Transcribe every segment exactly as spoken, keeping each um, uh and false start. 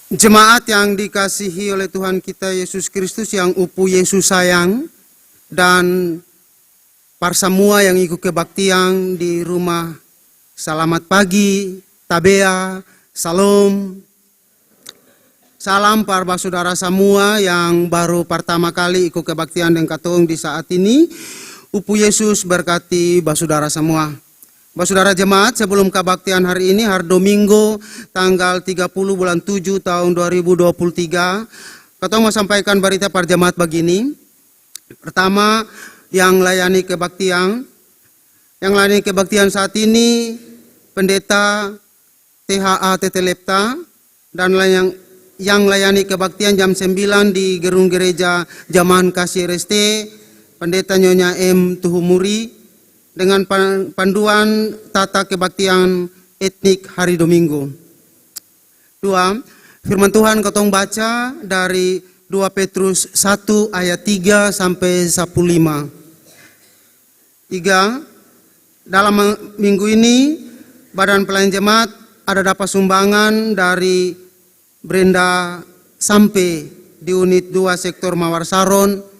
Jemaat yang dikasihi oleh Tuhan kita Yesus Kristus, yang Upu Yesus sayang, dan par samua yang iko kebaktian di rumah, salamat pagi, tabea, salom. Salam par basudara samua yang baru partama kali iko kebaktian deng katong di saat ini. Upu Yesus berkati basudara samua. Basudara jemaat, sebelum kabaktian hari ini, hari Dominggo, tanggal tiga puluh bulan tujuh tahun dua ribu dua puluh tiga, katong mau sampaikan barita par jemaat bagini. Pertama, yang layani kebaktian, yang layani kebaktian saat ini, Pendeta T H A Tete Lepta, dan la-, yang, yang layani kebaktian jam sembilan di Gedung Gereja Zaman Kasih R S T, Pendeta Nyonya M Tuhumuri, dengan pan-, panduan tata kebaktian etnik hari Dominggu. Dua, firman Tuhan katong baca dari dua Petrus satu ayat tiga sampe sapuluh lima. Tiga, dalam minggu ini, Badan Pelayan Jemaat ada dapa sumbangan dari Brenda Sampe di Unit dua Sektor Mawar Saron,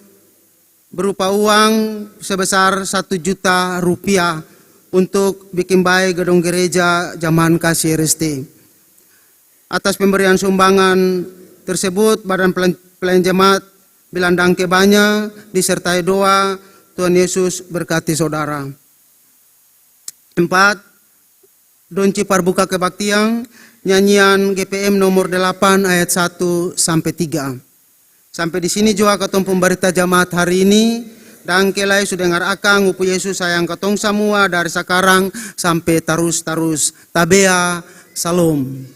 berupa uang sebesar satu juta rupiah untuk bikin bae gedong gereja Zaman Kasih R S T. Atas pemberian sumbangan tersebut, Badan Pelan-, Pelayan Jemaat bilang dangke banya, disertai doa. Tuhan Yesus berkati saudara. Empat, donci parbuka kebaktian, nyanyian G P M nomor delapan ayat satu sampe tiga. Sampe di sini jua katong pung barita jamaat hari ini. Dangke lai su dengar akang, Upu Yesus sayang katong samua dari sakarang sampe tarus-tarus. Tabea, salom.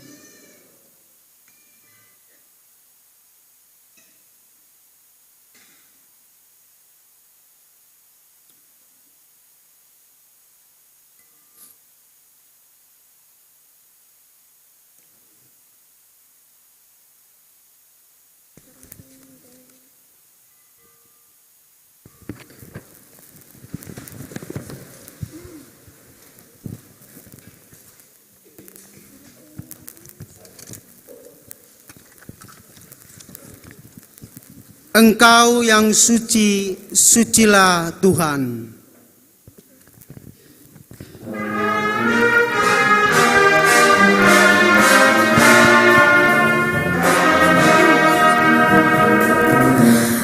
Engkau yang suci, sucilah Tuhan.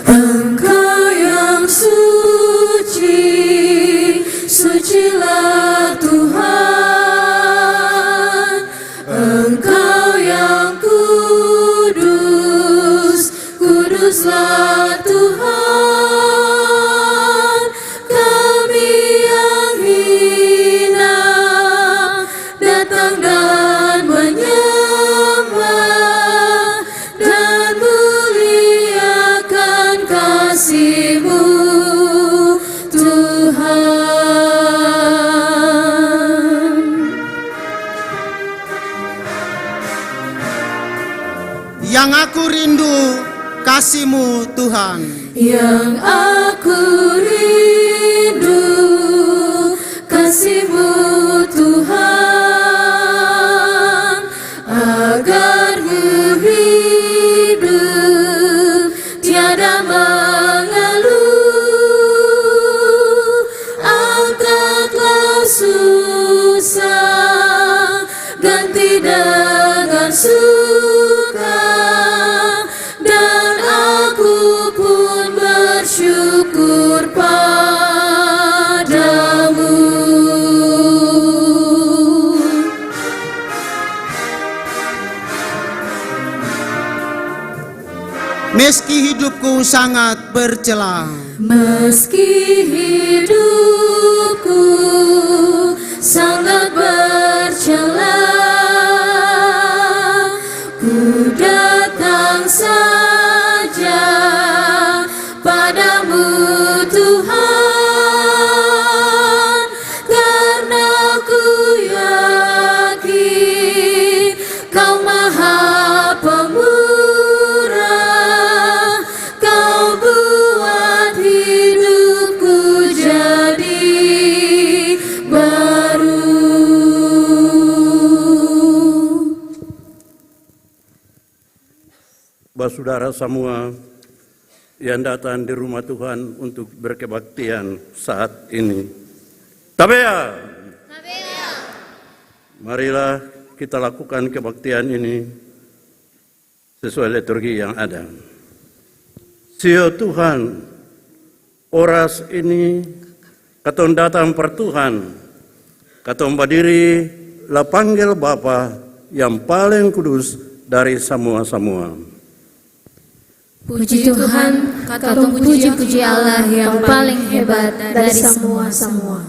Engkau yang suci, sucilah Tuhan. Engkau yang kudus, kuduslah Tuhan. Kami yang hina datang dan menyembah dan muliakan kasih-Mu, Tuhan. Yang aku rindu, kasih-Mu, Tuhan. Yang aku rindu, kasih-Mu, Tuhan, agar ku hidup tiada mengeluh. Angkatlah susah, ganti dengan suka, dan aku pun bersyukur padamu. Meski hidupku sangat bercela. Meski hidupku sangat bercela, ku datang saja padamu, Tuhan, karna ku yakin Kau Maha Pemurah, Kau buat hidupku jadi baru. Basudara samua yang datang di rumah Tuhan untuk berkebaktian saat ini. Tabea! Tabea! Marilah kita lakukan kebaktian ini sesuai liturgi yang ada. Sio Tuhan, oras ini katong datang par Tuhan, katong badiri la panggel Bapa yang paleng kudus dari samua-samua. Puji Tuhan, katong puji-puji Allah yang paleng hebat dari samua-samua.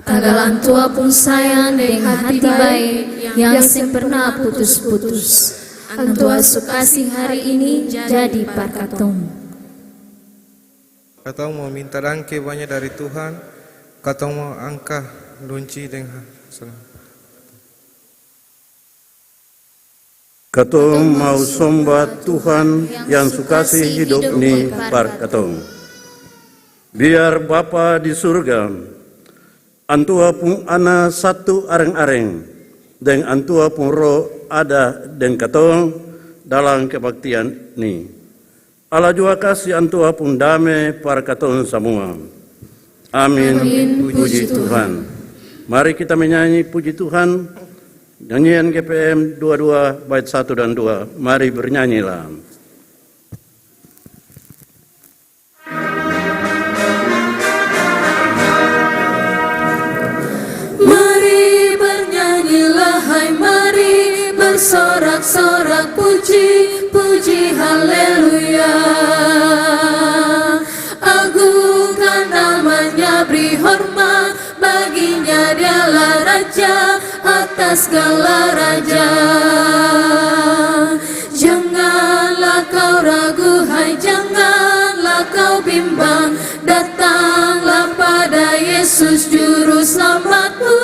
Tagal Antua pung sayang deng hati bae yang seng perna putus-putus. Antua su kasi hari ini jadi par katong. Katong mo minta dangke banya dari Tuhan, katong mo angka lunci deng ha-, senang. Katong mau somba Tuhan yang su kasi hidop ni par katong. Biar Bapa di surga, Antua pung Ana satu areng-areng, deng Antua pung Roh ada deng katong dalam kebaktian ni. Allah jua kasi Antua pung dame par katong samua. Amin. Amin. Puji Tuhan. Mari kita menyanyi puji Tuhan. Nyanyian G P M dua dua bait satu dan dua. Mari bernyanyilah. Mari bernyanyilah, hai, mari bersorak-sorak, puji, puji, haleluya. Agungkan nama-Nya, beri hormat bagi-Nya, Dialah Raja atas segala raja. Janganlah kau ragu, hai, janganlah kau bimbang. Datanglah pada Yesus Juru Selamatmu.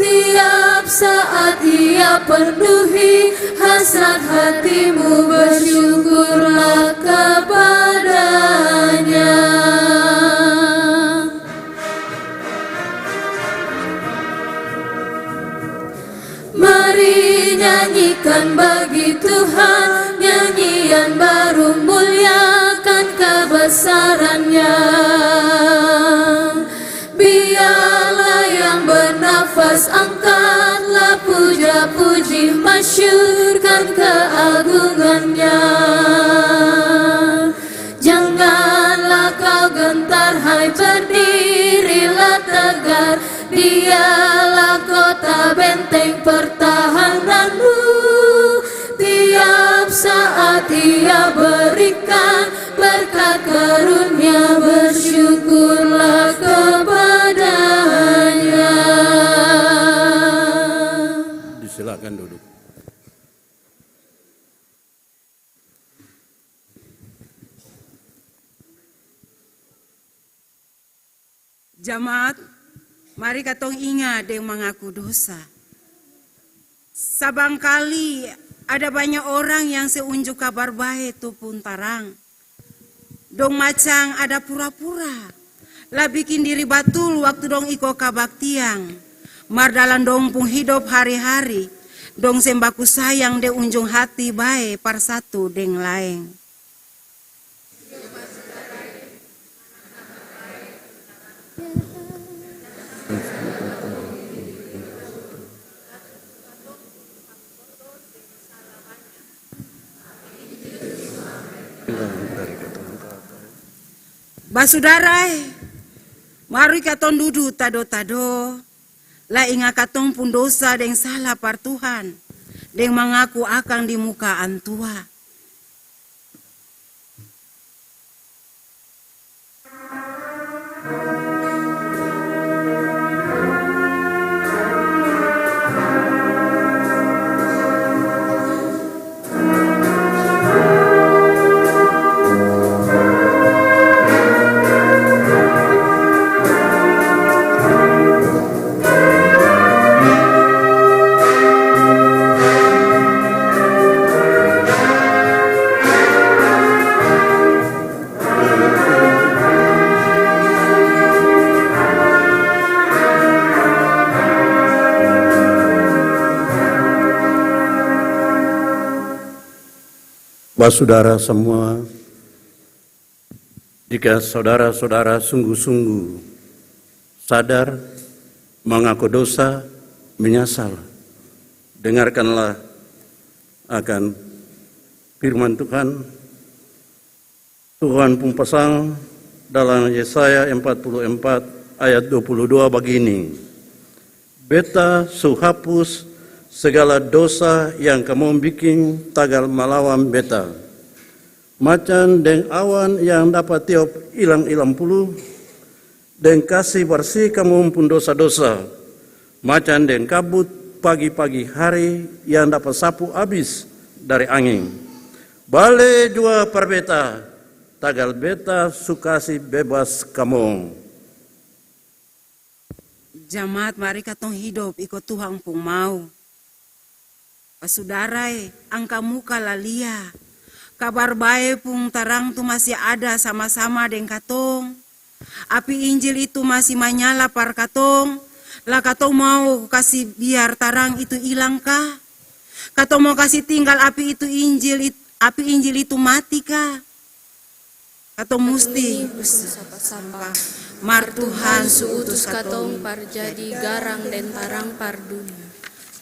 Tiap saat Ia penuhi hasrat hatimu, bersyukurlah kepada-Nya. Mari nyanyikan bagi Tuhan nyanyian baru, muliakan kebesaran-Nya. Biarlah yang bernafas, angkatlah puja-puji, masyurkan keagungan-Nya. Janganlah kau gentar, hai, berdirilah tegar, Dialah kota benteng pertahananmu. Tiap saat Ia berikan berkat karunia, bersyukurlah kepada-Nya. Disilakan duduk. Jamaat, mari katong inga deng mangaku dosa. Sabangkali ada banya orang yang se unju kabar bae tu pung tarang. Dong macang ada pura-pura, la biking diri batul waktu dong iko kabaktian. Mar dalam dong pung hidop hari-hari, dong seng baku sayang deng unjung hati bae par satu deng laeng. Basudara e, mari katong dudu tado-tado, la inga katong pung dosa deng sala par Tuhan, deng mangaku akang di muka Antua. Basudara samua, jika saudara-saudara sungguh-sungguh sadar, mangaku dosa, menyasal, dengarkanlah akan firman Tuhan. Tuhan pung pasal dalam Yesaya empat puluh empat ayat dua puluh dua bagini, "Beta su hapus segala dosa yang kamong biking tagal malawan Beta. Macam deng awan yang dapa tiop ilang-ilang pulu, deng kasi barsi kamong pung dosa-dosa, macam deng kabut pagi-pagi hari yang dapa sapu abis dari anging. Bale jua par Beta, tagal Beta su kasi bebas kamong." Jemaat, mari katong hidop iko Tuhan pung mau. Basudara e, angka muka la lia. Kabar bae pung tarang tu masi ada sama-sama deng katong. Api Injil itu masi manyala par katong. La katong mau kasi biar tarang itu ilang ka? Katong mau kasi tinggal api itu Injil it-, api Injil itu mati ka? Katong musti sapa-sapa. Mar Tuhan su utus katong par jadi garang deng tarang par dunia.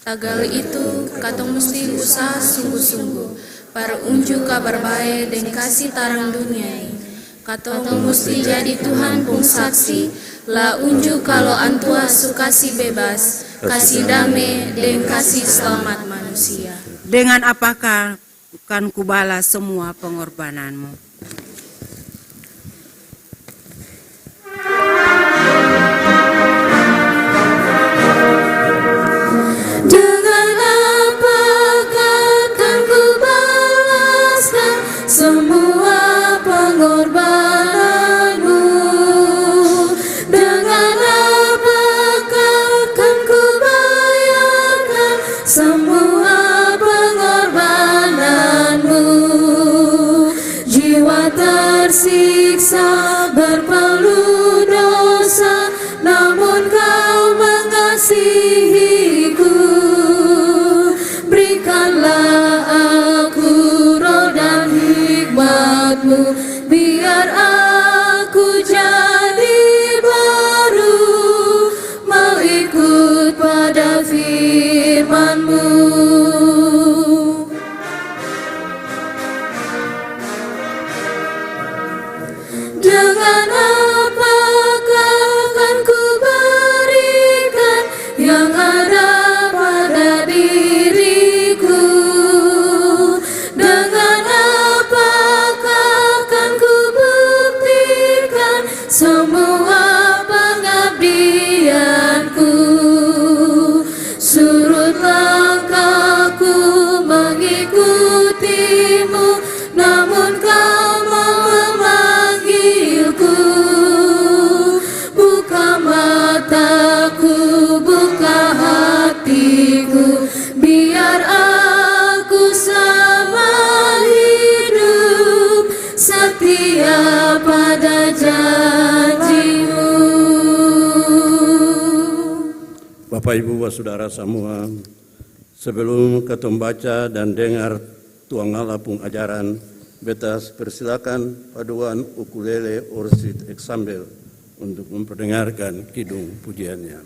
Tagal itu, katong musti usaha sungguh-sungguh par unju kabar bae deng kasi tarang dunia ini. Katong musti jadi Tuhan pung saksi, la unju kalo Antua su kasi bebas, kasi dame, deng kasi slamat manusia. Dengan apakah akan kubalas semua pengorbananmu. Dengan apakah akan kubalaskan semua pengorbananmu? Dengan apakah akan kubayarkan semua pengorbananmu? Jiwa tersiksa berpeluh dosa, namun Kau mengasihiku. Berikanlah aku roh dan hikmat-Mu, biar aku jadi baru, mau ikut pada firman-Mu. Dengan apakah akan kuberikan yang ada pada diriku? Dengan apakah akan kubuktikan semua pengabdianku? Surut langkahku mengikuti-Mu, namun Kau memanggilku. Buka mataku, buka hatiku, biar aku sama hidup setia pada janji-Mu. Bapak, Ibu, basudara samua, sebelum katong baca dan dengar Tuhan Allah pung ajaran, beta persilakan paduan ukulele, orsit, eksambel untuk memperdengarkan kidung pujiannya.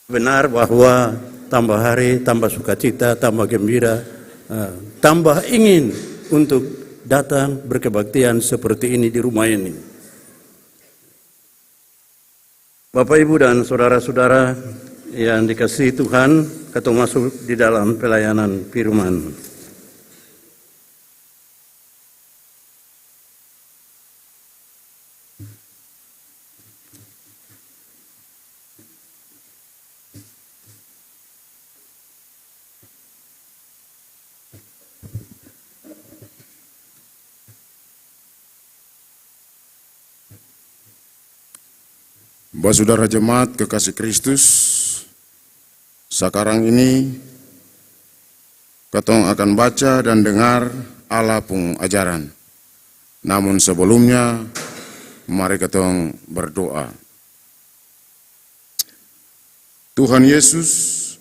Benar bahwa tambah hari, tambah sukacita, tambah gembira, eh, tambah ingin untuk datang berkebaktian seperti ini di rumah ini. Bapak, Ibu, dan saudara-saudara yang dikasihi Tuhan, katong masuk di dalam pelayanan firman. Basudara jemaat kekasih Kristus, sakarang ini katong akan baca dan dengar Allah pung ajaran. Namun sebelumnya, mari katong berdoa. Tuhan Yesus,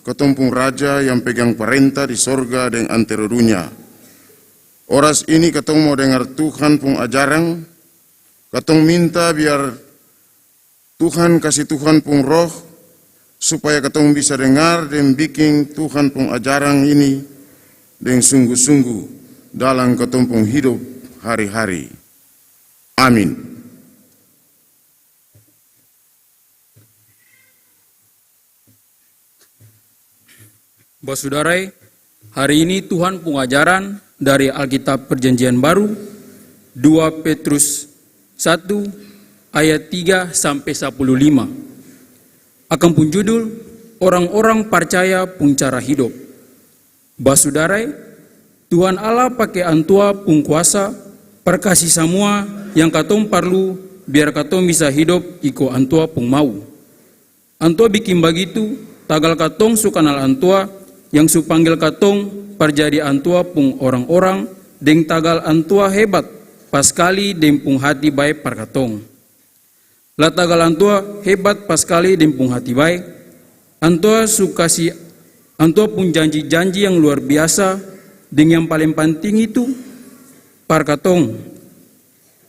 katong pung Raja yang pegang parenta di sorga deng antero dunia. Oras ini katong mo dengar Tuhan pung ajaran, katong minta biar Tuhan kasi Tuhan pung Roh, supaya katong bisa dengar deng biking Tuhan pung ajaran ini deng sungguh-sungguh dalam katong pung hidop hari-hari. Amin. Basudara e, hari ini Tuhan pung ajaran dari Alkitab Perjanjian Baru, dua Petrus satu ayat tiga sampe sapuluh lima. Akang pung judul, Orang-orang Parcaya Pung Cara Hidop. Basudara e, Tuhan Allah pake Antua pung kuasa par kasi samua yang katong parlu biar katong bisa hidop iko Antua pung mau. Antua biking bagitu, tagal katong su kanal Antua yang su panggel katong par jadi Antua pung orang-orang, deng tagal Antua hebat paskali deng pung hati bae par katong. La tagal Antua hebat paskali deng pung hati bae, Antua su kasi Antua pung janji-janji yang luar biasa deng yang paleng panting itu par katong.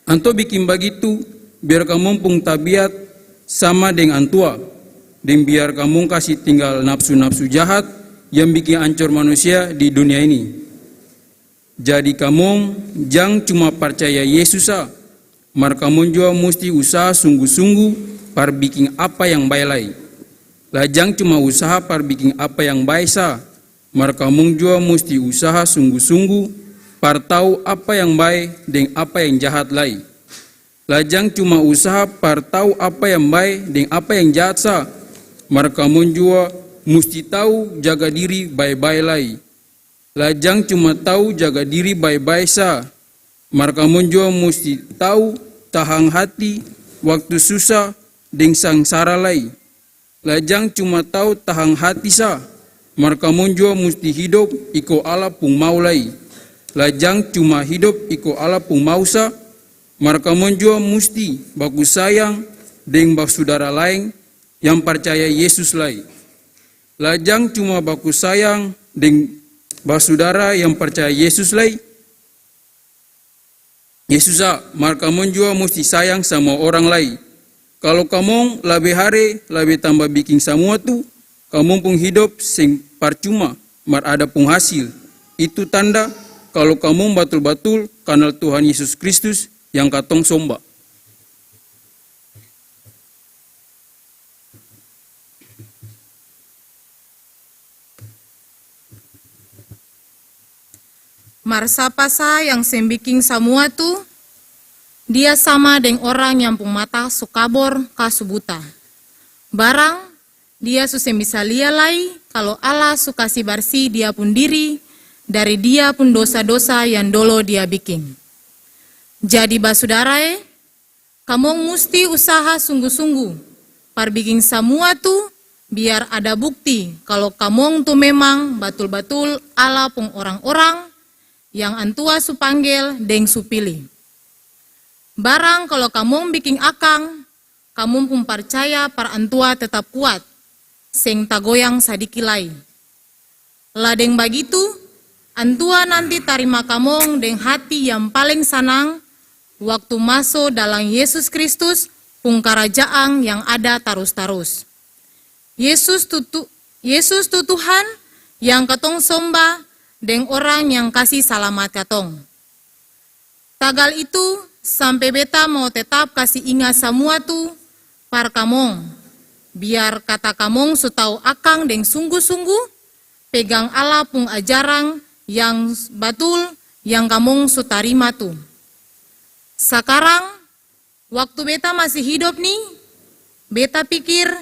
Antua biking bagitu biar kamong pung tabiat sama deng Antua, deng biar kamong kasi tinggal napsu-napsu jahat yang biking ancor manusia di dunia ini. Jadi kamong jang cuma parcaya Yesus sa, mar kamong jua musti usaha sunggu-sunggu par biking apa yang bae lai. La jang cuma usaha par biking apa yang bae sa, mar kamong jua musti usaha sunggu-sunggu par tau apa yang bae deng apa yang jahat lai. La jang cuma usaha par tau apa yang bae deng apa yang jahat sa, mar kamong jua musti tau jaga diri bae-bae lai. La jang cuma tau jaga diri bae-bae sa, mar kamong jua musti tau tahang hati waktu susa deng sangsara lai. La jang cuma tau tahang hati sa, mar kamong jua musti hidop iko Allah pung mau lai. La jang cuma hidop iko Allah pung mau sa, mar kamong jua musti baku sayang deng basudara laeng yang parcaya Yesus lai. La jang cuma baku sayang deng basudara yang parcaya Yesus lai, Yesus sa, mar kamong jua musti sayang samua orang lai. Kalu kamong labe hare, labe tamba biking samua tu, kamong pung hidop seng parcuma, mar ada pung hasil. Itu tanda kalu kamong batul-batul kanal Tuhan Yesus Kristus yang katong somba. Mar sapa sa yang seng biking samua tu, dia sama deng orang yang pung mata su kabor ka su buta. Barang dia su seng bisa lia lai kalu Allah su kasi barsi dia pung diri dari dia pung dosa-dosa yang dolo dia biking. Jadi basudara e, kamong musti usaha sunggu-sunggu par biking samua tu biar ada bukti kalu kamong tu memang batul-batul Allah pung orang-orang yang Antua su panggel deng su pili. Barang kalu kamong biking akang, kamong pung parcaya par Antua tetap kuat, seng tagoyang sadiki lai. La deng bagitu, Antua nanti tarima kamong deng hati yang paleng sanang waktu maso dalam Yesus Kristus pung karajaan yang ada tarus-tarus. Yesus tu, tu, Yesus tu Tuhan yang katong somba deng orang yang kasi salamat katong. Tagal itu, sampe beta mo tetap kasi inga samua tu par kamong, biar kata kamong su tau akang deng sunggu-sunggu pegang Allah pung ajaran yang batul yang kamong su tarima tu. Sakarang, waktu beta masi hidop ni, beta pikir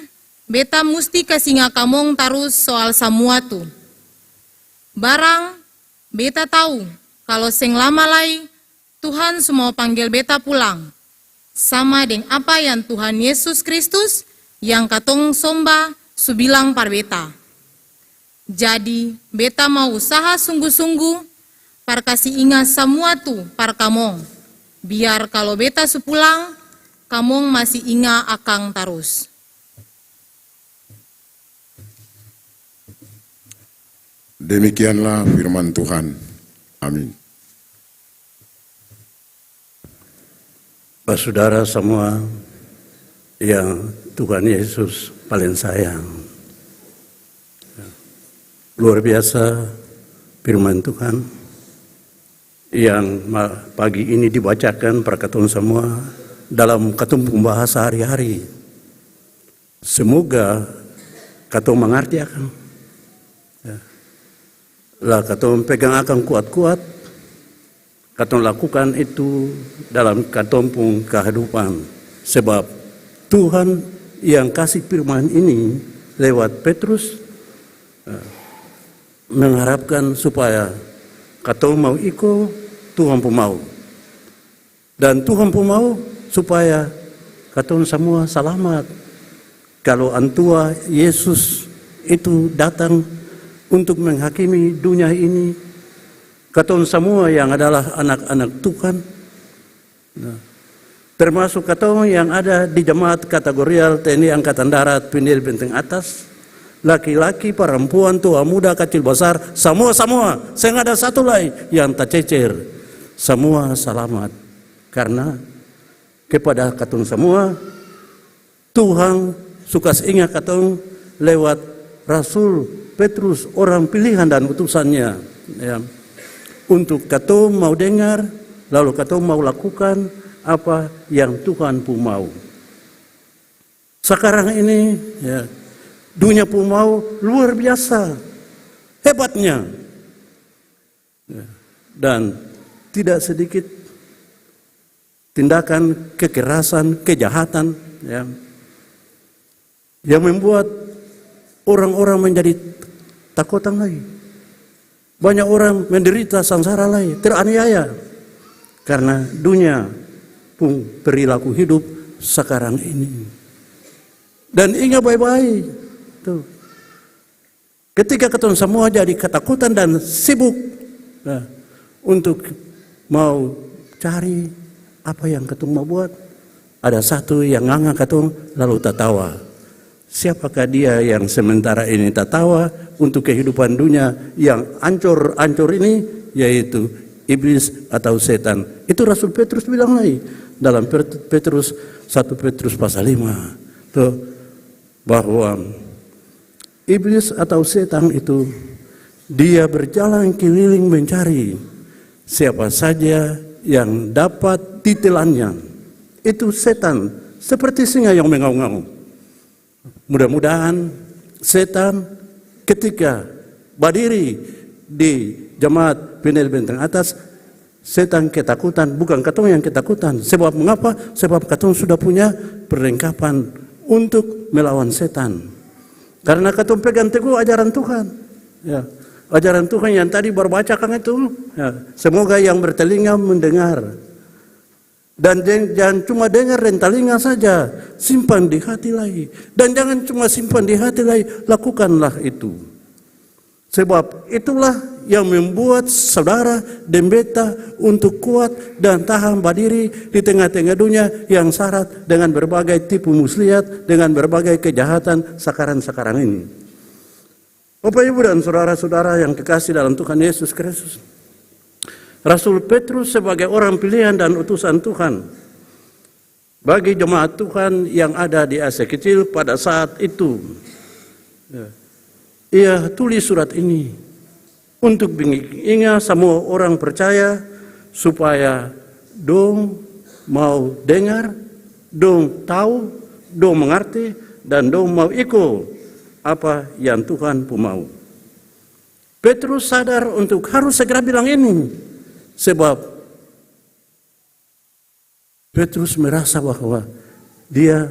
beta musti kasi inga kamong tarus soal samua tu. Barang beta tau kalo seng lama lai Tuhan su mau panggel beta pulang, sama deng apa yang Tuhan Yesus Kristus yang katong somba su bilang par beta. Jadi, beta mau usaha sunggu-sunggu par kasi inga samua tu par kamong, biar kalo beta su pulang, kamong masi inga akang tarus. Demikianlah firman Tuhan. Amin. Basudara samua yang Tuhan Yesus paling sayang, luar biasa firman Tuhan yang ma-, pagi ini dibacakan par katong samua dalam katong pung bahasa hari-hari. Semoga katong mangarti akang. Ya. La katong pegang akang kuat-kuat, katong lakukan itu dalam katong pung kahidupan. Sebab Tuhan yang kasi firman ini lewat Petrus, eh, mengharapkan supaya katong mau iko Tuhan pung mau. Dan Tuhan pung mau supaya katong samua salamat. Kalo Antua Yesus itu datang untuk menghakimi dunia ini, katong samua yang adalah anak-anak Tuhan, nah, termasuk katong yang ada di jemaat kategorial T N I Angkatan Darat, Pindel Benteng Atas, laki-laki, parampuan, tua, muda, kacil, basar, samua-samua, seng ada satu lai yang tacecer. Samua salamat. Karna kepada katong samua, Tuhan su kas inga katong lewat Rasul Petrus, orang pilihan dan utusannya, ya, untuk katong mau dengar, lalu katong mau lakukan apa yang Tuhan pung mau. Sakarang ini, ya, dunia pung mau luar biasa hebatnya. Ya. Dan tidak sedikit tindakan kekerasan, kejahatan, ya, yang membuat orang-orang menjadi takutan lagi. Banyak orang menderita sangsara lai, teraniaya karena dunia pung perilaku hidup sakarang ini. Dan inga bae-bae, tuh. Ketika katong samua jadi katakutan dan sibuk, nah, untuk mau cari apa yang katong mau buat, ada satu yang nganga katong lalu tatawa. Siapakah dia yang sementara ini tatawa untuk kehidupan dunia yang ancor-ancor ini? Yaitu iblis atau setan. Itu Rasul Petrus bilang lai dalam Pet-, Petrus, satu Petrus pasal lima. Tuh, bahwa iblis atau setan itu, dia berjalan keliling mencari siapa saja yang dapat ditelannya. Itu setan, seperti singa yang mengaum-ngaum. Mudah-mudahan setan ketika badiri di jemaat Pinel Benteng Atas, setan ketakutan, bukan katong yang ketakutan. Sebab mengapa? Sebab katong sudah punya perlengkapan untuk melawan setan. Karena katong pegang teguh ajaran Tuhan. Ya. Ajaran Tuhan yang tadi baru baca kan itu. Ya. Semoga yang bertelinga mendengar. Dan jang-, jangan cuma dengar deng talinga saja, simpan di hati lai. Dan jangan cuma simpan di hati lai, lakukanlah itu. Sebab itulah yang membuat saudara deng beta untuk kuat dan tahan badiri di tengah-tengah dunia yang sarat dengan berbagai tipu muslihat, dengan berbagai kejahatan sakarang-sakarang ini. Bapak, Ibu, dan saudara-saudara yang kekasih dalam Tuhan Yesus Kristus, Rasul Petrus sebagai orang pilihan dan utusan Tuhan bagi jemaat Tuhan yang ada di Asia Kecil pada saat itu, Ya. Ia tulis surat ini untuk biking inga samua orang percaya, supaya dong mau dengar, dong tau, dong mangarti, dan dong mau iko apa yang Tuhan pung mau. Petrus sadar untuk harus segera bilang ini, sebab Petrus merasa bahwa dia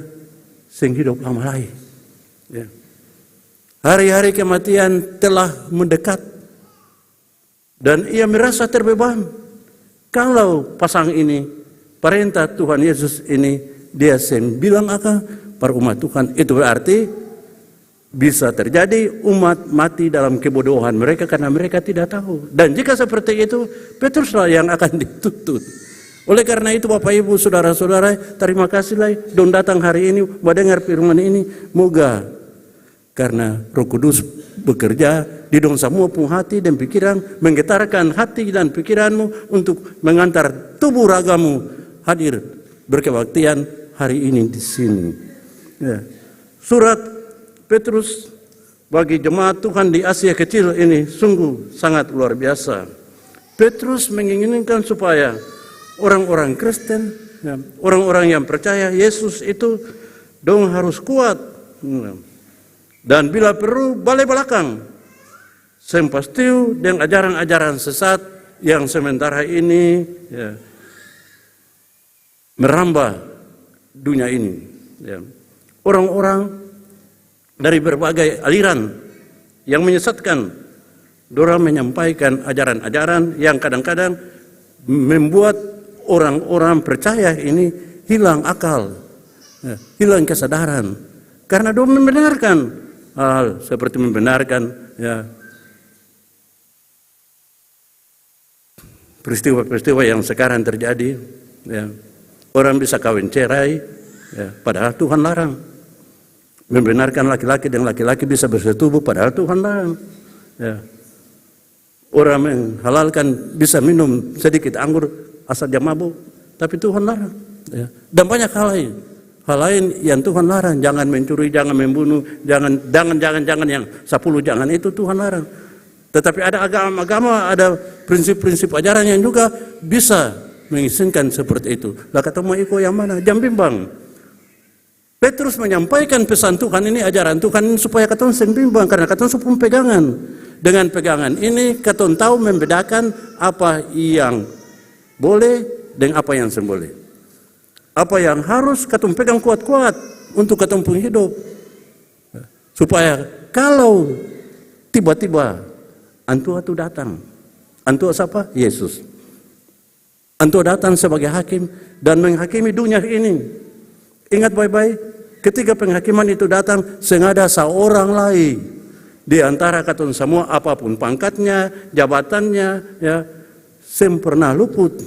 seng hidup lama lai. Ya. Hari-hari kematian telah mendekat, dan ia merasa terbeban. Kalau pasang ini, parenta Tuhan Yesus ini, dia seng bilang akang par umat Tuhan, itu berarti bisa terjadi umat mati dalam kebodohan mereka karena mereka tidak tahu. Dan jika seperti itu, Petruslah yang akan dituntut. Oleh karena itu, Bapak, Ibu, saudara-saudara, tarima kasih lai dong datang hari ini, mendengar firman ini. Moga karena Roh Kudus bekerja di dong samua pung hati dan pikiran, menggetarkan hati dan pikiranmu untuk mengantar tubuh ragamu hadir berkebaktian hari ini di sini. Ya. Surat Petrus bagi jemaat Tuhan di Asia Kecil ini sungguh sangat luar biasa. Petrus menginginkan supaya orang-orang Kristen, ya, orang-orang yang percaya Yesus itu, dong harus kuat. Dan bila perlu, bale balakang. Seng pastiu deng ajaran-ajaran sesat yang sementara ini, ya, merambah dunia ini. Ya. Orang-orang dari berbagai aliran yang menyesatkan, dorang menyampaikan ajaran-ajaran yang kadang-kadang membuat orang-orang percaya ini hilang akal, ya, hilang kesadaran. Karena dong membenarkan hal seperti membenarkan, ya, peristiwa-peristiwa yang sekarang terjadi, ya. Orang bisa kawin cerai, ya, padahal Tuhan larang. Membenarkan laki-laki deng laki-laki bisa bersetubuh, padahal Tuhan larang. Ya. Orang menghalalkan bisa minum sedikit anggur asal jang mabuk, tapi Tuhan larang. Ya. Dan banyak hal lain. Hal lain yang Tuhan larang, jangan mencuri, jangan membunuh, jangan, jangan, jangan, jangan, yang sapuluh jangan itu Tuhan larang. Tetapi ada agama-agama, ada prinsip-prinsip ajaran yang juga bisa mengizinkan seperti itu. Lah, katong mo iko yang mana? Jang bimbang. Petrus menyampaikan pesan Tuhan ini, ajaran Tuhan ini, supaya katong seng bimbang, karna katong su pung pegangan. Dengan pegangan ini, katong tau membedakan apa yang boleh deng apa yang seng boleh. Apa yang harus katong pegang kuat-kuat untuk katong pung hidup. Supaya kalau tiba-tiba antua tu datang, antua sapa? Yesus. Antua datang sebagai hakim dan menghakimi dunia ini. Ingat bae-bae, ketika penghakiman itu datang, seng ada saorang lai di antara katong samua, apapun pangkatnya, jabatannya, ya, seng pernah luput.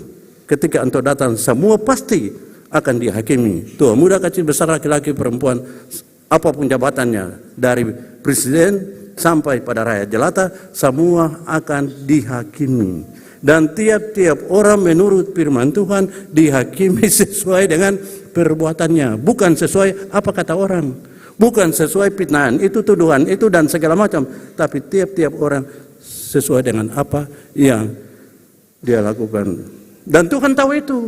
Ketika antua datang, samua pasti akan dihakimi. Tua, muda, kacil, besar, laki-laki, perempuan, apapun jabatannya, dari presiden sampai pada rakyat jelata, samua akan dihakimi. Dan tiap-tiap orang menurut firman Tuhan dihakimi sesuai dengan perbuatannya, bukan sesuai apa kata orang, bukan sesuai fitnahan itu, tuduhan itu, dan segala macam, tapi tiap-tiap orang sesuai dengan apa yang dia lakukan. Dan Tuhan tahu itu.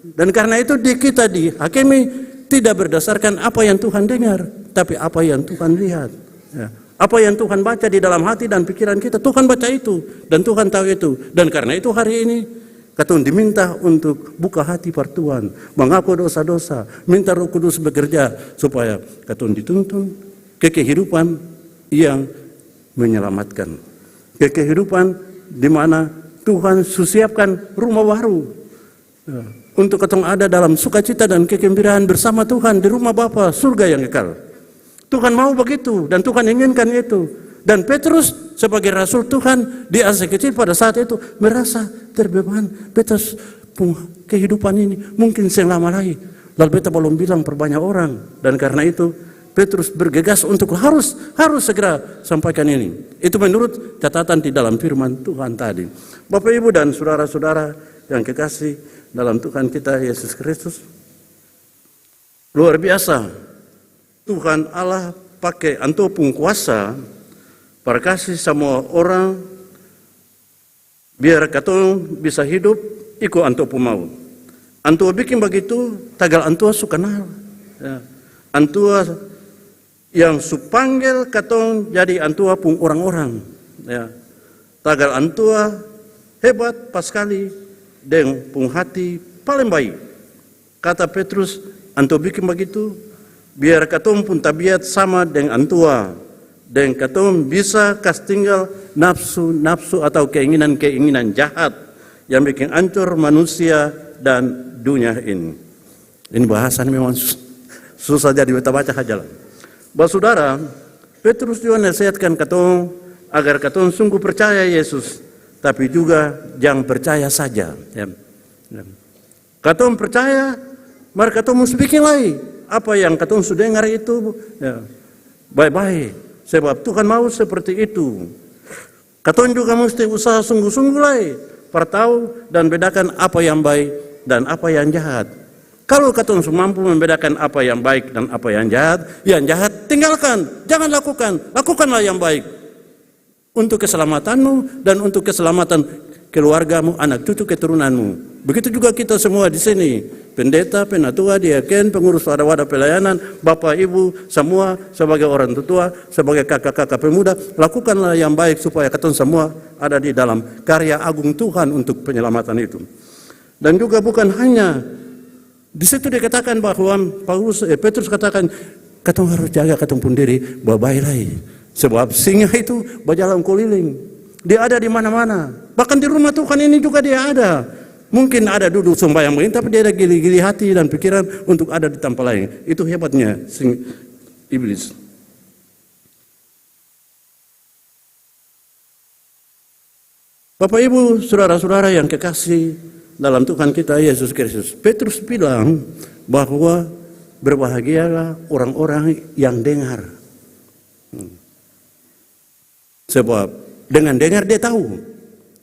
Dan karena itu di, kita dihakimi tidak berdasarkan apa yang Tuhan dengar, tapi apa yang Tuhan lihat. Ya. Apa yang Tuhan baca di dalam hati dan pikiran kita, Tuhan baca itu. Dan Tuhan tahu itu. Dan karena itu hari ini, katong diminta untuk buka hati par Tuhan, mangaku dosa-dosa, minta Roh Kudus bekerja supaya katong dituntun ke kehidupan yang menyelamatkan. Ke kehidupan di mana Tuhan su siapkan rumah baru, ya, untuk katong ada dalam sukacita dan kegembiraan bersama Tuhan di rumah Bapa surga yang kekal. Tuhan mau begitu dan Tuhan inginkan itu. Dan Petrus sebagai rasul Tuhan di Asia Kecil pada saat itu merasa terbeban. Petrus pung kehidupan ini mungkin seng lama lai. Lalu beta balom bilang par banya orang. Dan karna itu, Petrus bergegas untuk harus, harus segera sampaikan ini. Itu menurut catatan di dalam firman Tuhan tadi. Bapak, Ibu, dan saudara-saudara yang kekasih dalam Tuhan kita Yesus Kristus, luar biasa. Tuhan Allah pake antua pung kuasa par kasi samua orang, biar katong bisa hidup iko antua pung mau. Antua biking bagitu, tagal antua su kanal, ya, antua yang su panggel katong jadi antua pung orang-orang, ya. Tagal antua hebat paskali deng pung hati paleng bae. Kata Petrus, "Antua biking bagitu, biar katong pung tabiat sama deng antua, deng katong bisa kas tinggal nafsu-nafsu atau keinginan-keinginan jahat yang biking ancor manusia dan dunia ini." Ini bahasa ni memang sus-, susah, jadi beta baca haja lah. Basudara, Petrus jua nasehatkan katong agar katong sungguh percaya Yesus, tapi juga jang percaya saja, ya. Ya. Katong percaya, mar katong musti biking lai apa yang katong su dengar itu, ya, bae-bae, sebab Tuhan mau seperti itu. Katong juga musti usaha sungguh-sungguh lai par tau dan bedakan apa yang baik dan apa yang jahat. Kalu katong su mampu membedakan apa yang baik dan apa yang jahat, yang jahat tinggalkan, jangan lakukan, lakukanlah yang baik untuk keselamatanmu dan untuk keselamatan keluargamu, anak cucu keturunanmu. Begitu juga kita semua di sini, pendeta, penatua, diaken, pengurus wadah-wadah pelayanan, bapa, ibu, semua sebagai orang tua, sebagai kaka-kaka pemuda, lakukanlah yang baik supaya katong semua ada di dalam karya agung Tuhan untuk penyelamatan itu. Dan juga bukan hanya di situ dia katakan bahwa Paulus, eh, Petrus katakan, "Katong harus jaga katong pung diri bae-bae lai. Sebab singa itu bajalang keliling. Dia ada di mana-mana. Bahkan di rumah Tuhan ini juga dia ada. Mungkin ada duduk sembahyang begini, tapi dia ada gili-gili hati dan pikiran untuk ada di tampa laeng." Itu hebatnya sing-, iblis. Bapa, Ibu, sudara-sudara yang kekasih dalam Tuhan kita Yesus Kristus, Petrus bilang bahwa berbahagialah orang-orang yang dengar. Hmm. Sebab dengan dengar dia tahu.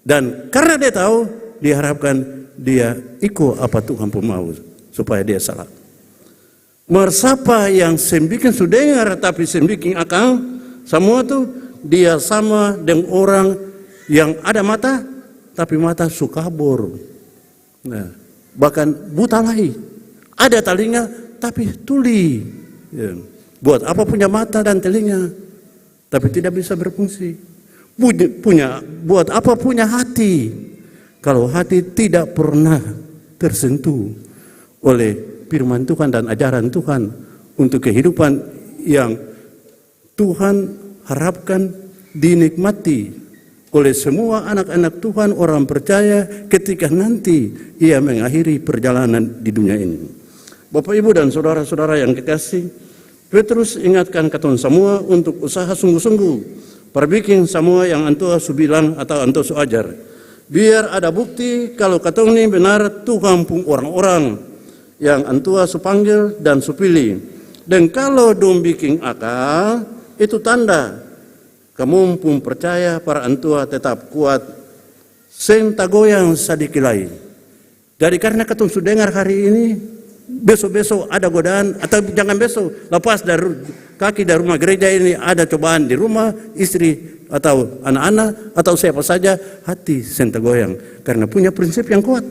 Dan karna dia tahu, diharapkan dia iko apa Tuhan pung mau supaya dia salah. Mar sapa yang seng biking su dengar, tapi seng biking akang, samua tu dia sama deng orang yang ada mata, tapi mata su kabor. Nah, bahkan buta lai. Ada talinga, tapi tuli. Ya. Buat apa punya mata dan telinga? Tapi tidak bisa berfungsi. Punya, punya, buat apa punya hati, kalau hati tidak pernah tersentuh oleh firman Tuhan dan ajaran Tuhan untuk kehidupan yang Tuhan harapkan dinikmati oleh semua anak-anak Tuhan, orang percaya, ketika nanti ia mengakhiri perjalanan di dunia ini. Bapak, Ibu, dan saudara-saudara yang kekasih, Petrus ingatkan katong samua untuk usaha sungguh-sungguh par biking samua yang antua su bilang atau antua su ajar. Biar ada bukti kalu katong ni benar Tuhan pung orang-orang yang antua su panggel dan su pilih. Deng kalu dong biking akal, itu tanda kamong pung percaya par antua tetap kuat, seng tagoyang sadiki lai. Jadi, karna katong su dengar hari ini, beso-beso ada godaan, atau jangan beso, lapas dari ru-, kaki dari rumah gereja ini ada cobaan di rumah, istri atau anak-anak, atau siapa saja, hati seng tagoyang, karna punya prinsip yang kuat.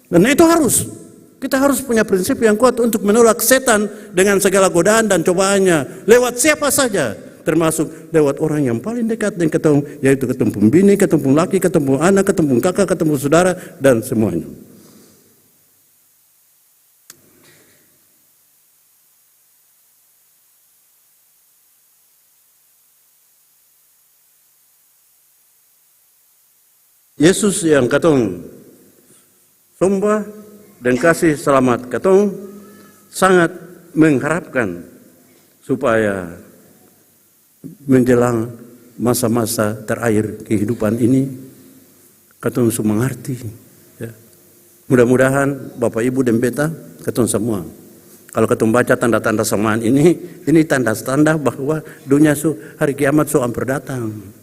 Dan itu harus, kita harus punya prinsip yang kuat untuk menolak setan dengan segala godaan dan cobaannya, lewat siapa saja, termasuk lewat orang yang paling dekat deng katong, yaitu katong pung bini, katong pung laki, katong pung anak, katong pung kaka, katong pung sudara, dan semuanya. Yesus yang katong somba deng kasi slamat, katong sangat mengharapkan supaya menjelang masa-masa terakhir kehidupan ini, katong su mangarti, ya. Mudah-mudahan Bapak Ibu deng beta, katong samua, kalo katong baca tanda-tanda samaan ini, ini tanda-tanda bahwa dunia su, hari kiamat su amper datang.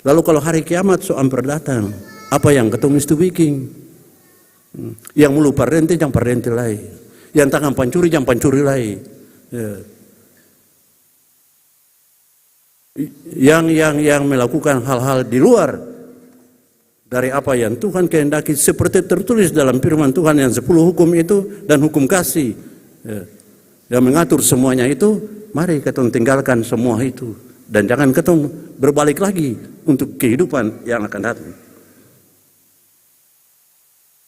Lalu kalo hari kiamat su amper datang, apa yang katong musti biking? Hmm. Yang mulu parente, jang parente lai. Yang tangan pancuri, jang pancuri lai. Ya. yang, yang, yang melakukan hal-hal di luar dari apa yang Tuhan kehendaki, seperti tertulis dalam firman Tuhan yang sepuluh hukum itu dan hukum kasih, ya, yang mengatur semuanya itu, mari katong tinggalkan semua itu. Dan jangan katong berbalik lagi untuk kehidupan yang akan datang.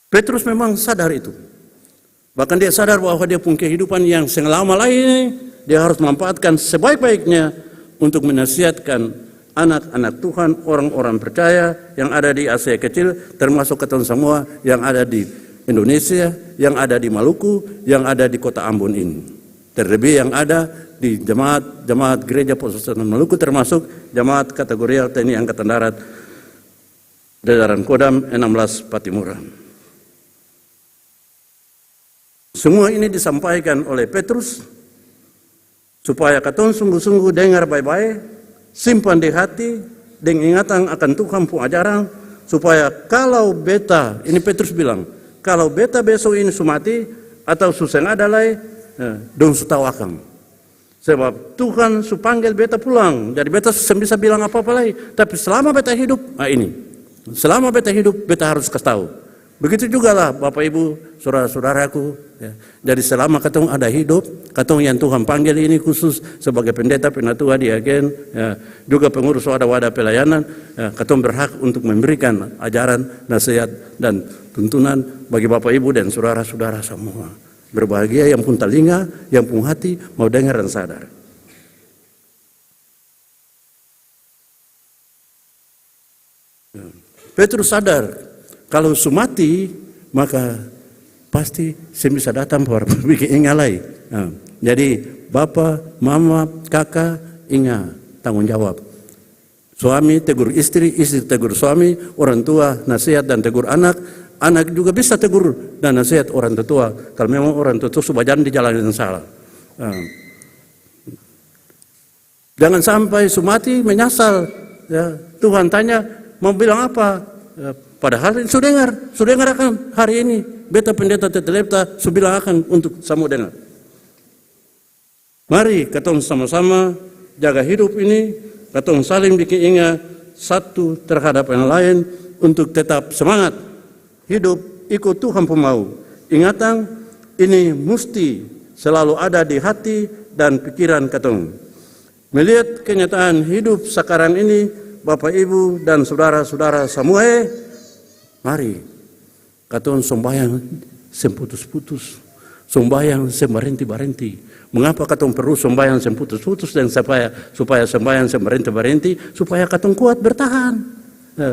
Petrus memang sadar itu. Bahkan dia sadar bahwa dia pung kehidupan yang seng lama lai ini, dia harus manfaatkan sebaik-baiknya untuk menasihatkan anak-anak Tuhan, orang-orang percaya yang ada di Asia Kecil, termasuk katong samua yang ada di Indonesia, yang ada di Maluku, yang ada di Kota Ambon ini. Terlebih yang ada di jemaat, jemaat Gereja Protestan Maluku, termasuk jemaat kategorial T N I Angkatan Darat, jajaran Kodam enam belas Patimuran. Semua ini disampaikan oleh Petrus supaya katong sungguh-sungguh dengar bae-bae, simpan di hati, deng ingatan akan Tuhan pung ajaran, supaya kalau beta, ini Petrus bilang, "Kalau beta beso ini su mati atau su seng ada lai, eh, dong su tau akang." Sebab Tuhan su panggel beta pulang, jadi beta seng bisa bilang apa-apa lai. Tapi selama beta hidup, ah, ini. Selama beta hidup, beta harus kas tau. Begitu jugalah Bapak Ibu, saudara-saudaraku, ya. Jadi selama katong ada hidup, katong yang Tuhan panggel ini khusus sebagai pendeta, penatua di Agen, ya, juga pengurus wadah-wadah pelayanan, ya, katong berhak untuk memberikan ajaran, nasihat, dan tuntunan bagi Bapak Ibu dan saudara-saudara semua. Berbahagia yang pung talinga, yang pung hati mau dengar dan sadar. Petrus sadar, kalau su mati, maka pasti seng bisa datang par biking inga lai. Nah, jadi, bapa, mama, kaka, inga tanggung jawab. Suami tegur istri, istri tegur suami, orang tua nasihat dan tegur anak, anak juga bisa tegur dan nasihat orang tua, kalau memang orang tua su bajalan di jalan yang salah. Nah, jangan sampai su mati menyasal, ya. Tuhan tanya, "Mau bilang apa?" Ya, padahal su dengar, su dengar akang hari ini. Beta pendeta Tetelepta su bilang akang untuk samua dengar. Mari katong sama-sama jaga hidup ini, katong saling biking inga satu terhadap yang lain untuk tetap semangat hidup iko Tuhan pung mau. Ingatang, ini musti selalu ada di hati dan pikiran katong. Melihat kenyataan hidup sakarang ini, Bapak, Ibu, dan sudara-sudara samua, e, mari katong sombayang seng putus-putus, sombayang seng barenti-barenti. Mengapa katong perlu sombayang seng putus-putus dan supaya, supaya sombayang seng barenti-barenti? Supaya katong kuat bertahan. E,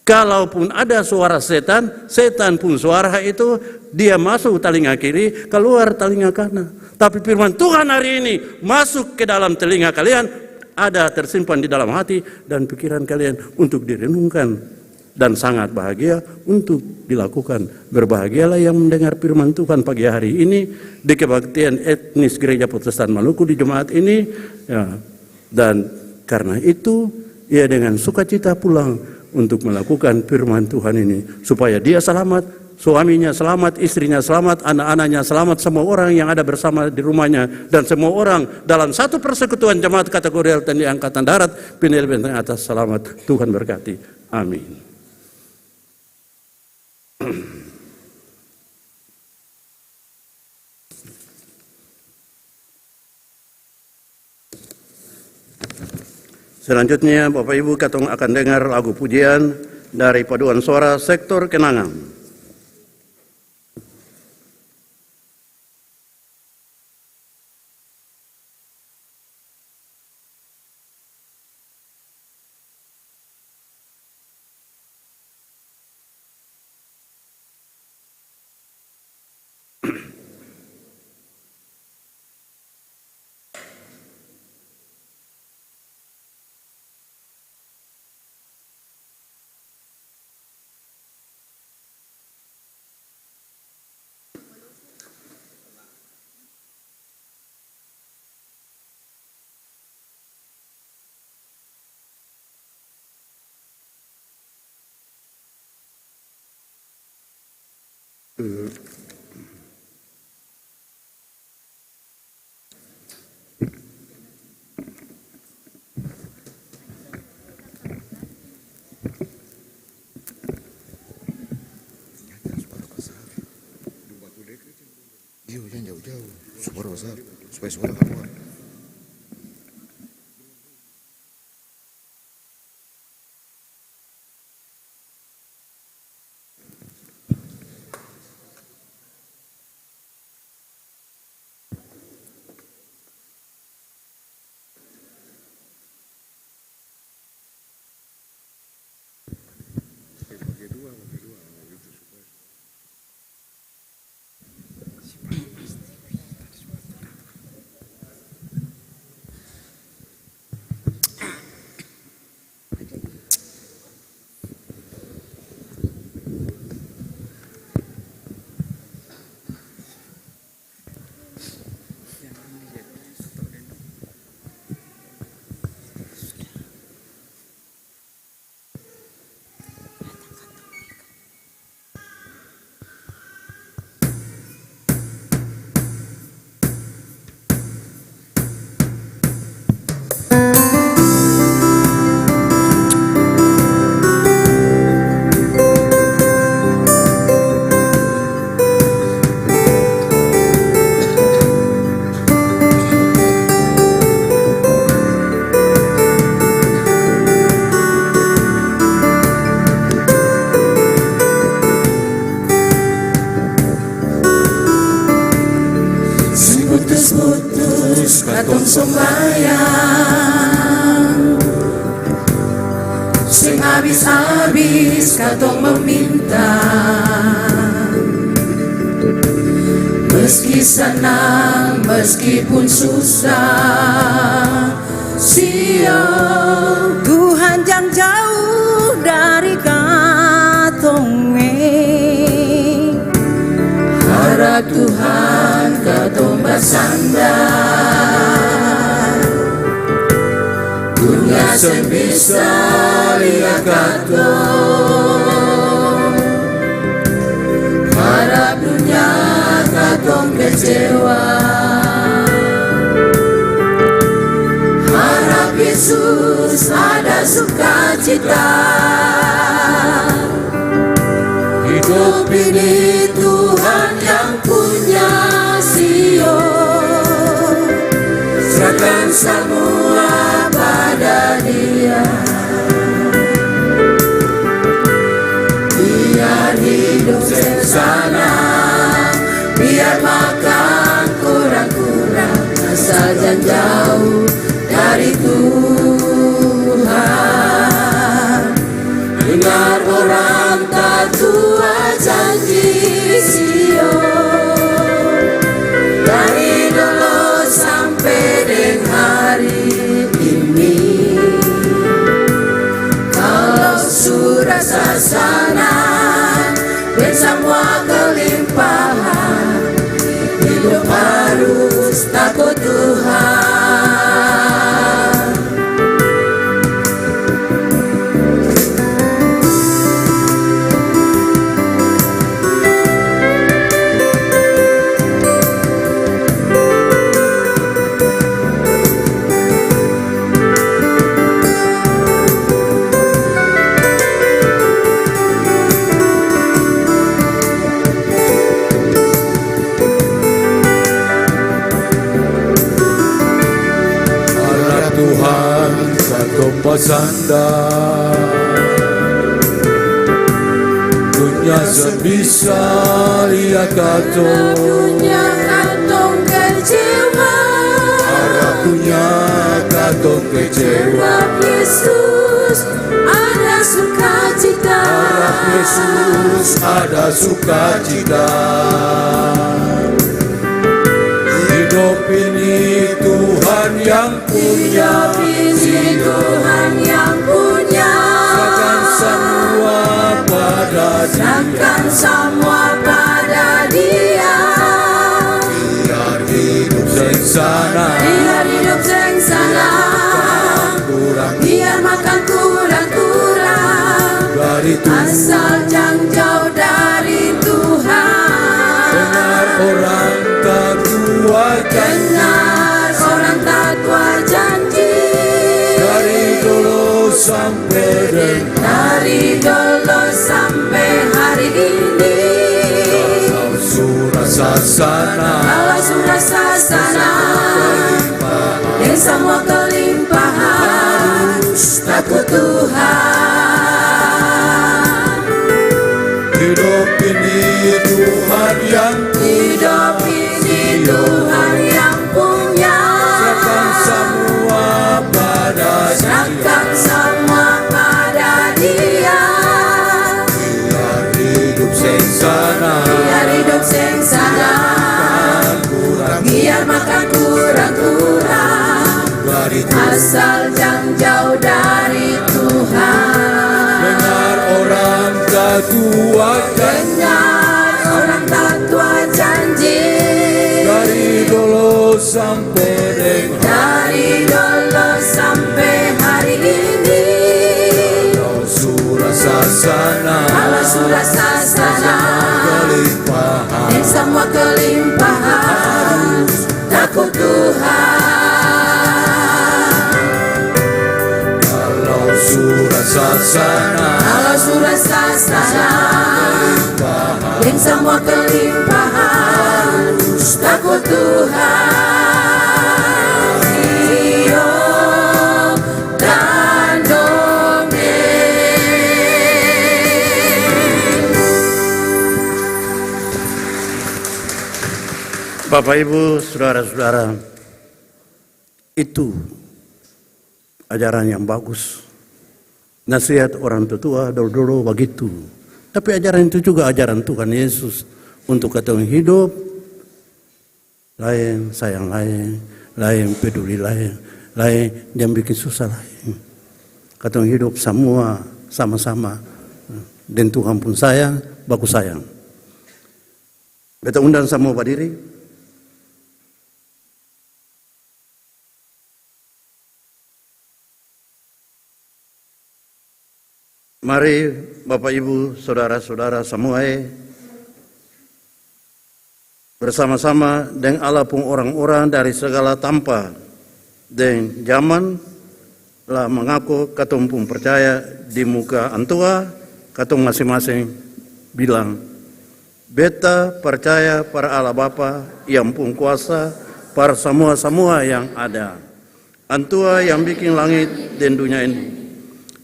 kalaupun ada suara setan, setan pung suara itu, dia maso talinga kiri, kaluar talinga kanan. Tapi firman Tuhan hari ini masuk ke dalam telinga kalian, ada tersimpan di dalam hati dan pikiran kalian untuk direnungkan. Dan sangat bahagia untuk dilakukan. Berbahagialah yang mendengar firman Tuhan pagi hari ini di kebaktian etnis Gereja Protestan Maluku di jemaat ini, ya. Dan karna itu, ia dengan sukacita pulang untuk melakukan firman Tuhan ini, supaya dia salamat, suaminya salamat, istrinya salamat, anak-anaknya salamat, semua orang yang ada bersama di rumahnya, dan semua orang dalam satu persekutuan jemaat kategorial T N I Angkatan Darat, Pinil Benteng Atas salamat. Tuhan berkati. Amin. Selanjutnya, Bapak Ibu, katong akan dengar lagu pujian dari Paduan Suara Sektor Kenanga. Supaya semua kaluar. Seng putus-putus katong sombayang, seng abis-abis katong meminta. Meski sanang, meskipun susah, sio. Tuhan jang jauh dari katong, eh. Harap Tuhan katong basandar. Dunia seng bisa lia katong. Harap dunia katong kecewa. Harap Yesus ada sukacita. Hidup ini Tuhan yang punya, sio. Serahkan samua pada Dia. Biar hidup seng sanang, biar makang kurang-kurang, asal jang jauh dari Tuhan. Dengar orang tatua janji, sio. Dari dolo sampe deng hari ini, kalo su rasa sanang deng samua kelimpahan, hidup harus tako Tuhan. Harap Tuhan katong basandar. Dunia seng bisa lia katong. Dunia katong kecewa. Harap dunia katong kecewa. Harap Yesus ada sukacita. Harap Yesus ada sukacita. Hidup ini Tuhan yang punya. Hidup ini Tuhan yang punya. Serahkan samua pada Dia. Serahkan samua pada Dia. Biar hidup seng sanang. Biar hidup seng sanang. Kurang. Biar makang kurang-kurang. Dari Tuhan. Asal jang jauh dari Tuhan. Dengar orang tatua janji. Dengar orang tatua janji. Dari dolo sampe deng. Dari dolo sampe hari ini. Kalau su rasa sanang. Kalau su rasa sana, deng samua kelimpahan, takut Tuhan. Hidup ini Tuhan yang, hidup ini Tuhan yang punya. Serahkan samua pada Dia. Serahkan samua pada Dia. Biar hidup seng sanang. Biar hidup seng sanang. Biar makan kurang-kurang. Asal jang jauh dari Tuhan. Dengar orang tatua janji. Dengar orang tatua janji. Dari dolo sampe deng hari. Dari dolo sampe hari ini. Kalo su rasa sanang. Kalo su rasa sanang. Kelimpahan. Deng samua kelimpahan. Takut Tuhan. Kalo su rasa sanang. Kalo su rasa sanang. Deng samua kelimpahan. Takut Tuhan. Iyo, dan dongeng. Bapak, Ibu, sudara-sudara, itu ajaran yang bagus. Nasihat orang tua-tua dolo-dolo bagitu. Tapi ajaran itu juga ajaran Tuhan Yesus untuk katong hidup laeng, sayang laeng, laeng peduli laeng, laeng jang biking susah laeng. Katong hidup samua sama-sama deng Tuhan pung sayang, baku sayang. Beta undang samua badiri. Mari, Bapak, Ibu, sodara-sodara samua e, bersama-sama deng Allah pung orang-orang dari segala tampa deng jaman, la mangaku katong pung percaya di muka Antua, katong masing-masing bilang, "Beta percaya par Allah Bapa yang pung kuasa par samua-samua yang ada. Antua yang biking langit deng dunia ini.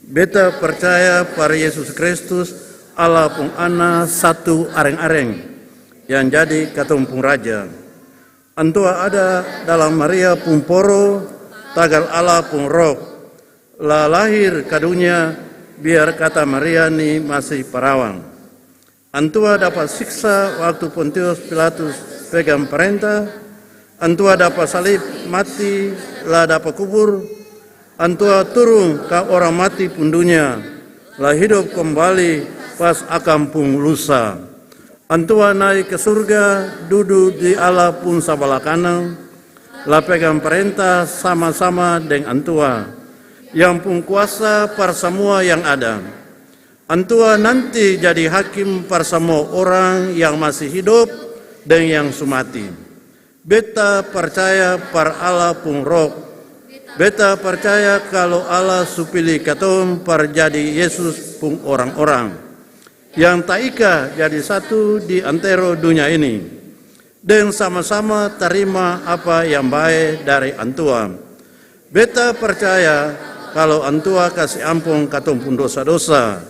Beta percaya par Yesus Kristus, Allah pung Ana satu areng-areng, yang jadi katong pung Raja. Antua ada dalam Maria pung poro, tagal Allah pung Roh la lahir ka dunia, biar kata Maria ni masi parawang. Antua dapa siksa waktu Pontius Pilatus pegang parenta. Antua dapa salib, mati, la dapa kubur. Antua turung ka orang mati pung dunia, la hidop kombali pas akang pung lusa. Antua nae ka surga, dudu di Allah pung sabala kanang, la pegang parenta sama-sama deng Antua, yang pung kuasa par samua yang ada. Antua nanti jadi hakim par samua orang yang masi hidop deng yang su mati. Beta parcaya par Allah pung Roh. Beta parcaya kalu Allah su pili katong par jadi Yesus pung orang-orang yang taika jadi satu di antero dunia ini, deng sama-sama tarima apa yang bae dari Antua. Beta parcaya kalu Antua kasi ampong katong pung dosa-dosa,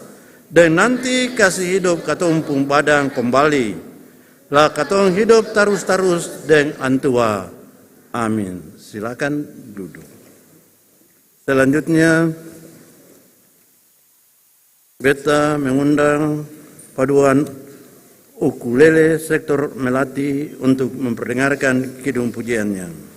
deng nanti kasi hidop katong pung badan kombali, la katong hidop tarus-tarus deng Antua. Amin. Silakan dudu. Selanjutnya, beta mengundang paduan ukulele sektor melati untuk memperdengarkan kidung pujiannya.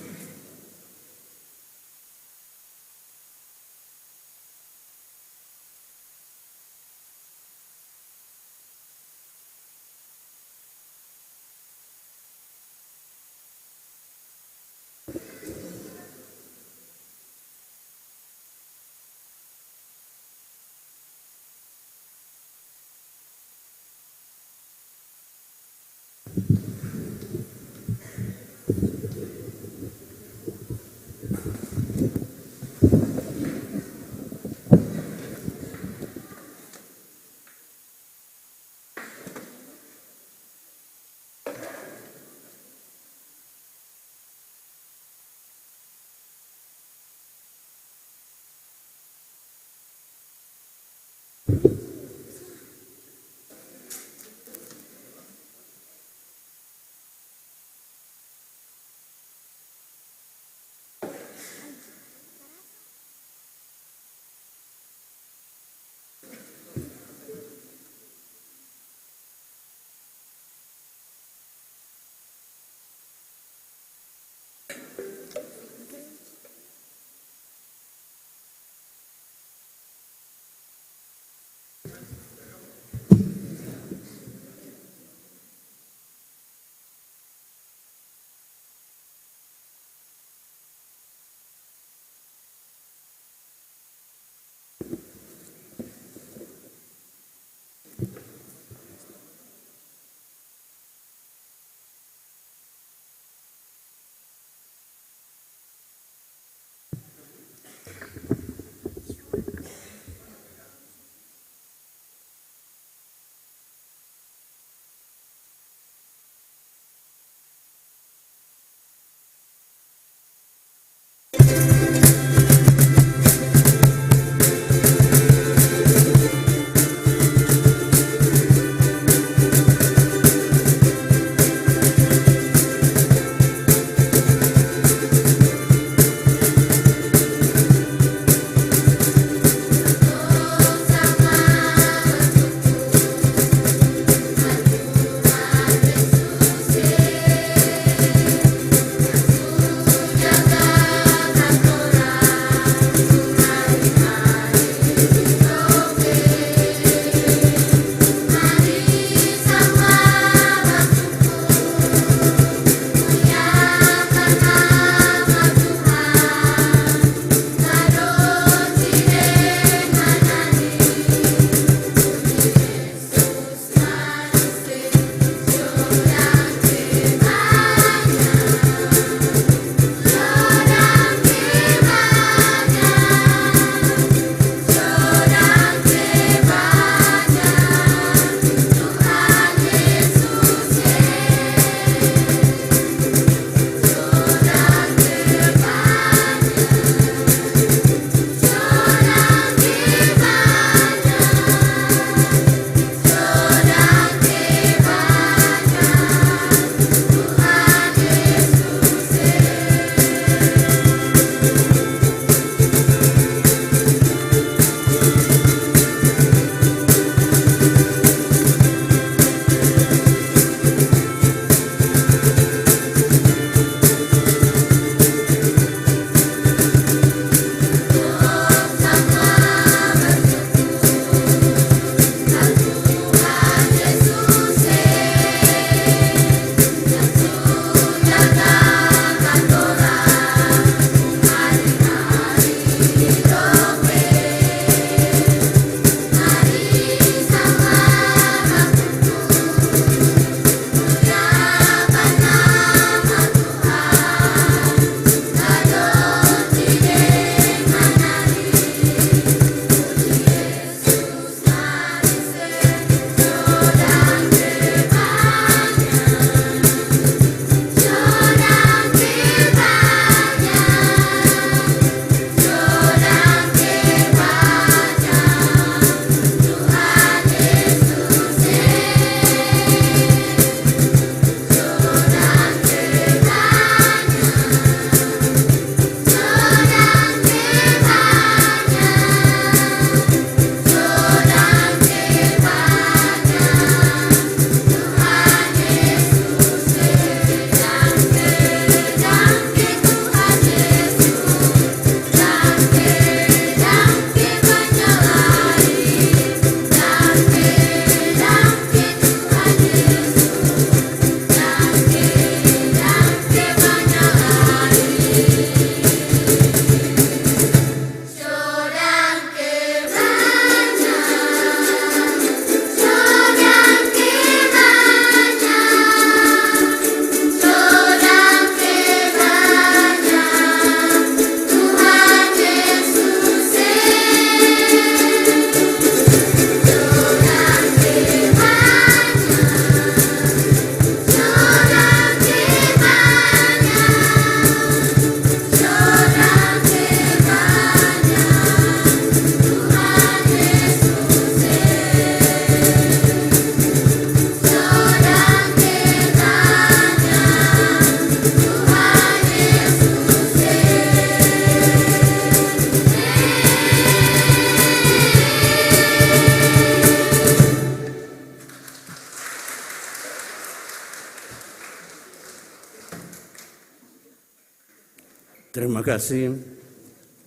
Terima kasih.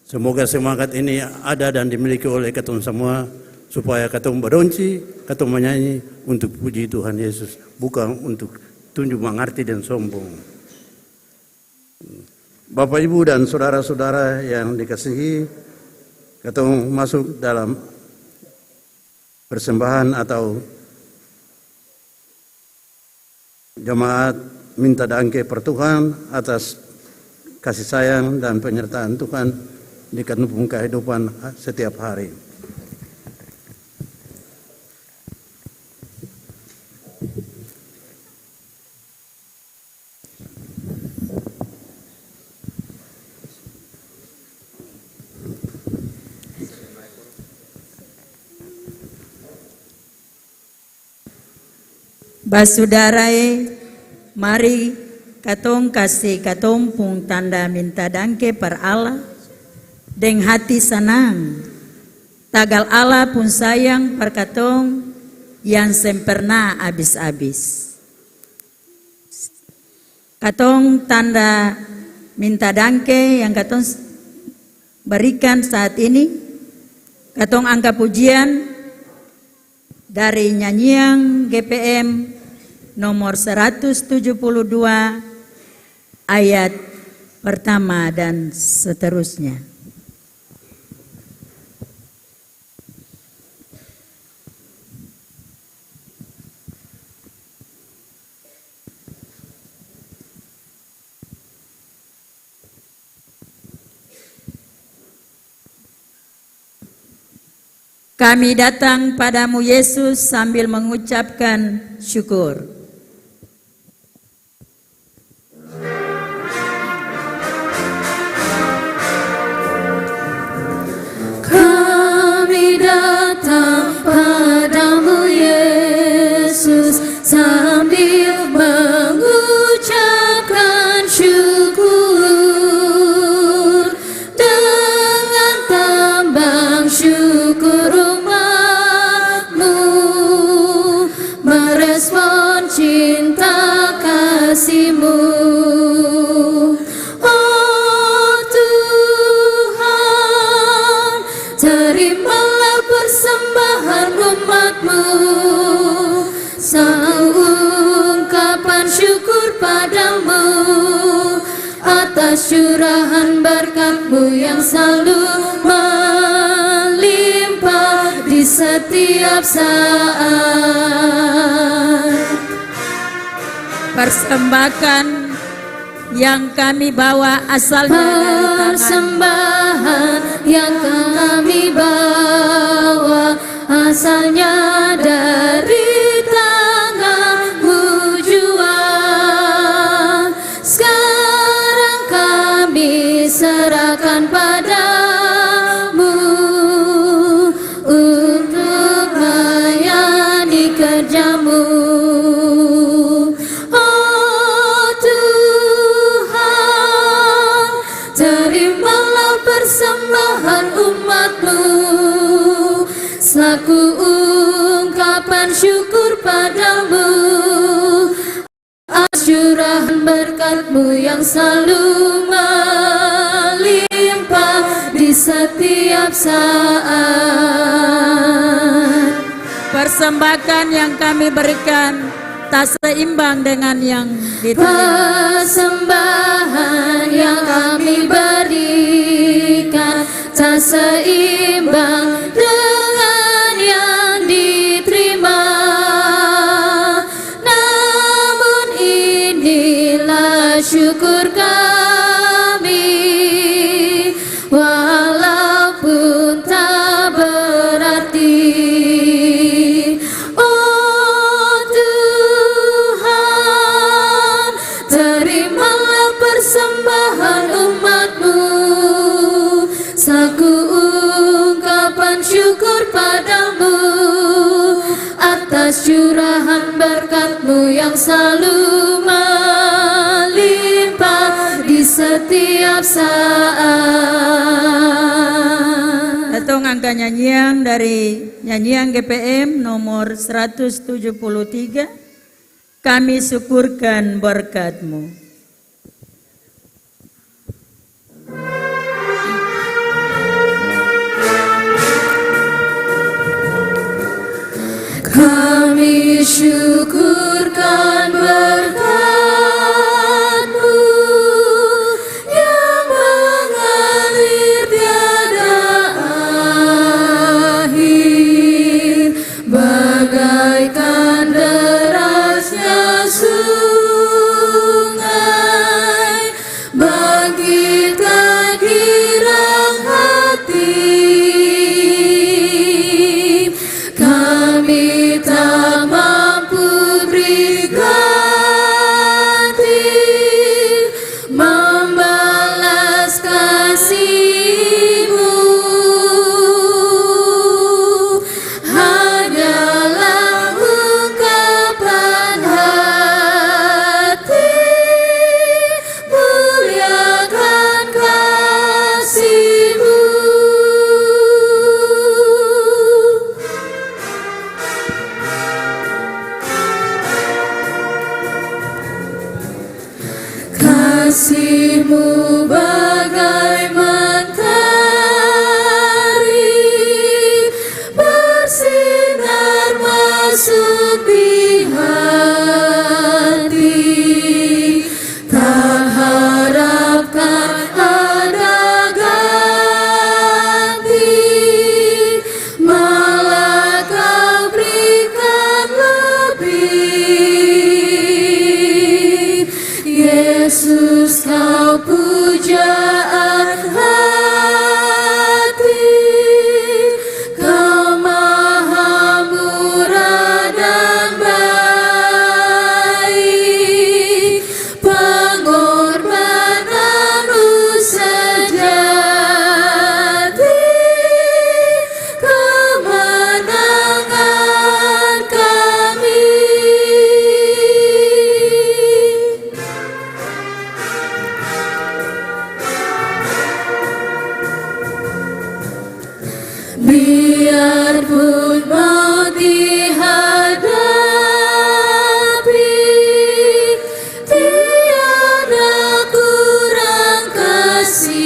Semoga semangat ini ada dan dimiliki oleh katong samua, supaya katong badonci, katong manyanyi untuk puji Tuhan Yesus, bukang untuk tunju mangarti deng sombong. Bapak, Ibu, dan sudara-sudara yang dikasihi, katong masuk dalam persembahan atau jemaat minta dangke par Tuhan atas kasih sayang dan penyertaan Tuhan di katong pung kehidupan setiap hari. Basudara e, mari katong kasi katong pung tanda minta dangke par Allah deng hati sanang, tagal Allah pung sayang par katong yang seng pernah abis-abis. Katong tanda minta dangke yang katong s-, berikan saat ini, katong angka pujian dari nyanyian G P M nomor seratus tujuh puluh dua ayat pertama dan seterusnya. Kami datang padamu, Yesus, sambil mengucapkan syukur. Kami datang padamu, Yesus, sambil mengucapkan syukur. Dengan tambang syukur umat-Mu merespon cinta kasih-Mu. Oh Tuhan, terimalah persembahan umat-Mu, satu ungkapan syukur padamu atas curahan berkat-Mu yang selalu melimpah di setiap saat. Persembahan yang kami bawa asalnya dari tangan. Persembahan yang kami bawa asalnya dari tangan-Mu jua. Sekarang kami serahkan padamu untuk melayani kerja-Mu. Oh Tuhan, terimalah persembahan umat-Mu, selaku ungkapan syukur padamu, atas curahan berkat-Mu yang selalu melimpah di setiap saat. Persembahan yang kami berikan tak seimbang dengan yang diterima. Persembahan yang kami berikan tak seimbang dengan yang diterima. Namun inilah syukur kami, walaupun tak berarti. Oh Tuhan, terimalah persembahan umat-Mu, selaku ungkapan syukur padamu, atas curahan berkat-Mu yang selalu melimpah di setiap saat. Katong angka nyanyian dari nyanyian G P M nomor seratus tujuh puluh tiga, Kami Syukurkan Berkat-Mu. Kami syukurkan berkat-Mu yang mengalir tiada akhir, bagaikan derasnya sungai. Bangkitkan girang hati, kami tak mampu beri ganti, membalas kasih-Mu. Hanyalah ungkapan Pun mau dihadapi, tiada kurang kasih-Mu,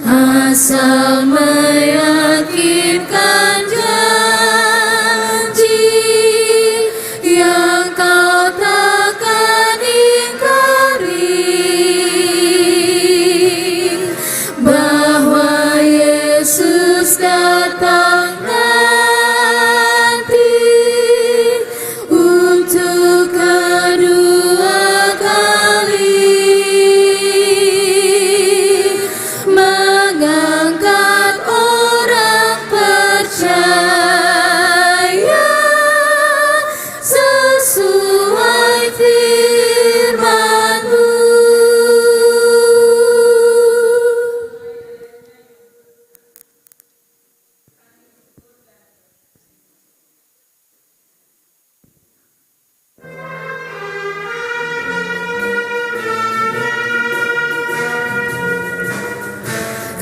asal meyakinkan janji yang Kau takkan ingkari, bahwa Yesus datang nanti untuk kedua kali, mengangkat orang percaya sesuai firman-Mu.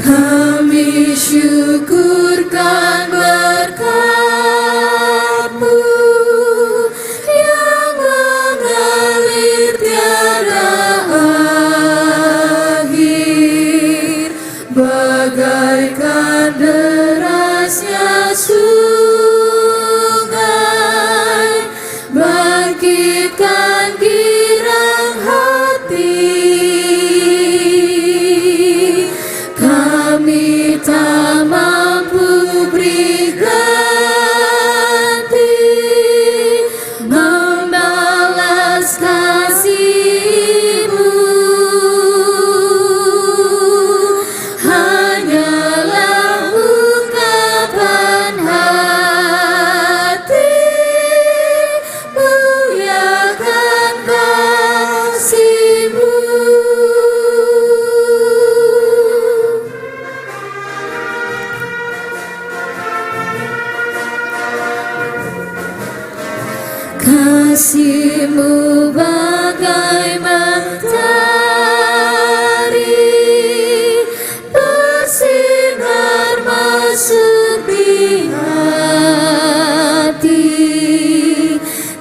Kami syukurkan berkat-Mu yang mengalir tiada akhir, bagaikan derasnya sungai, bangkitkan girang hati. Kami tak mampu beri ganti, membalas kasih-Mu. Hanyalah ungkapan hati, muliakan kasih-Mu. Kasih-Mu bagai mentari, bersinar masuk di hati.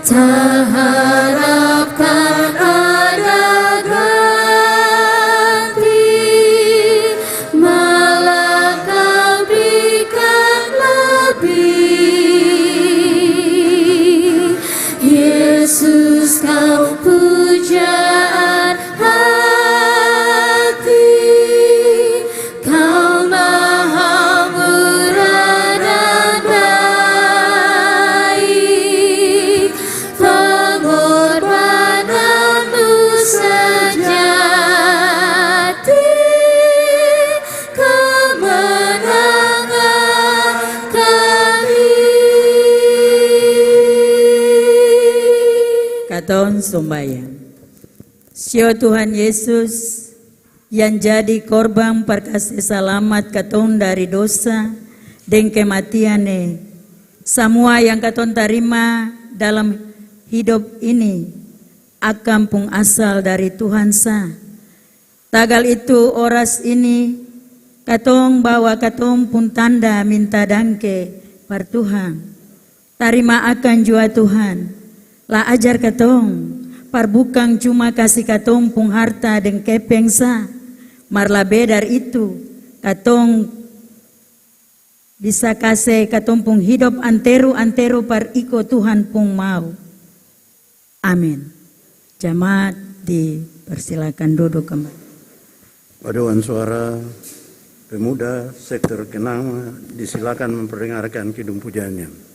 Tak harapkan ada ganti, malah Kau berikan lebih. Yesus, Kau pujaan hati, Kau maha murah dan baik, pengorbanan-Mu sejati, kemenangan kami. Katong sombayang. Sio Tuhan Yesus, yang jadi korban par kase salamat katong dari dosa deng kematian e. Samua yang katong tarima dalam hidop ini akang pung asal dari Tuhan sa. Tagal itu, oras ini katong bawa katong pung tanda minta dangke par Tuhan. Tarima akang jua Tuhan, la ajar katong, par bukang cuma kasi katong pung harta deng kepeng sa, mar labe dari itu, katong bisa kase katong pung hidop anteru-anteru par iko Tuhan pung mau. Amin. Jemaat dipersilakan duduk kembali. Paduan suara pemuda sektor Kenama disilakan memperdengarkan kidung pujiannya.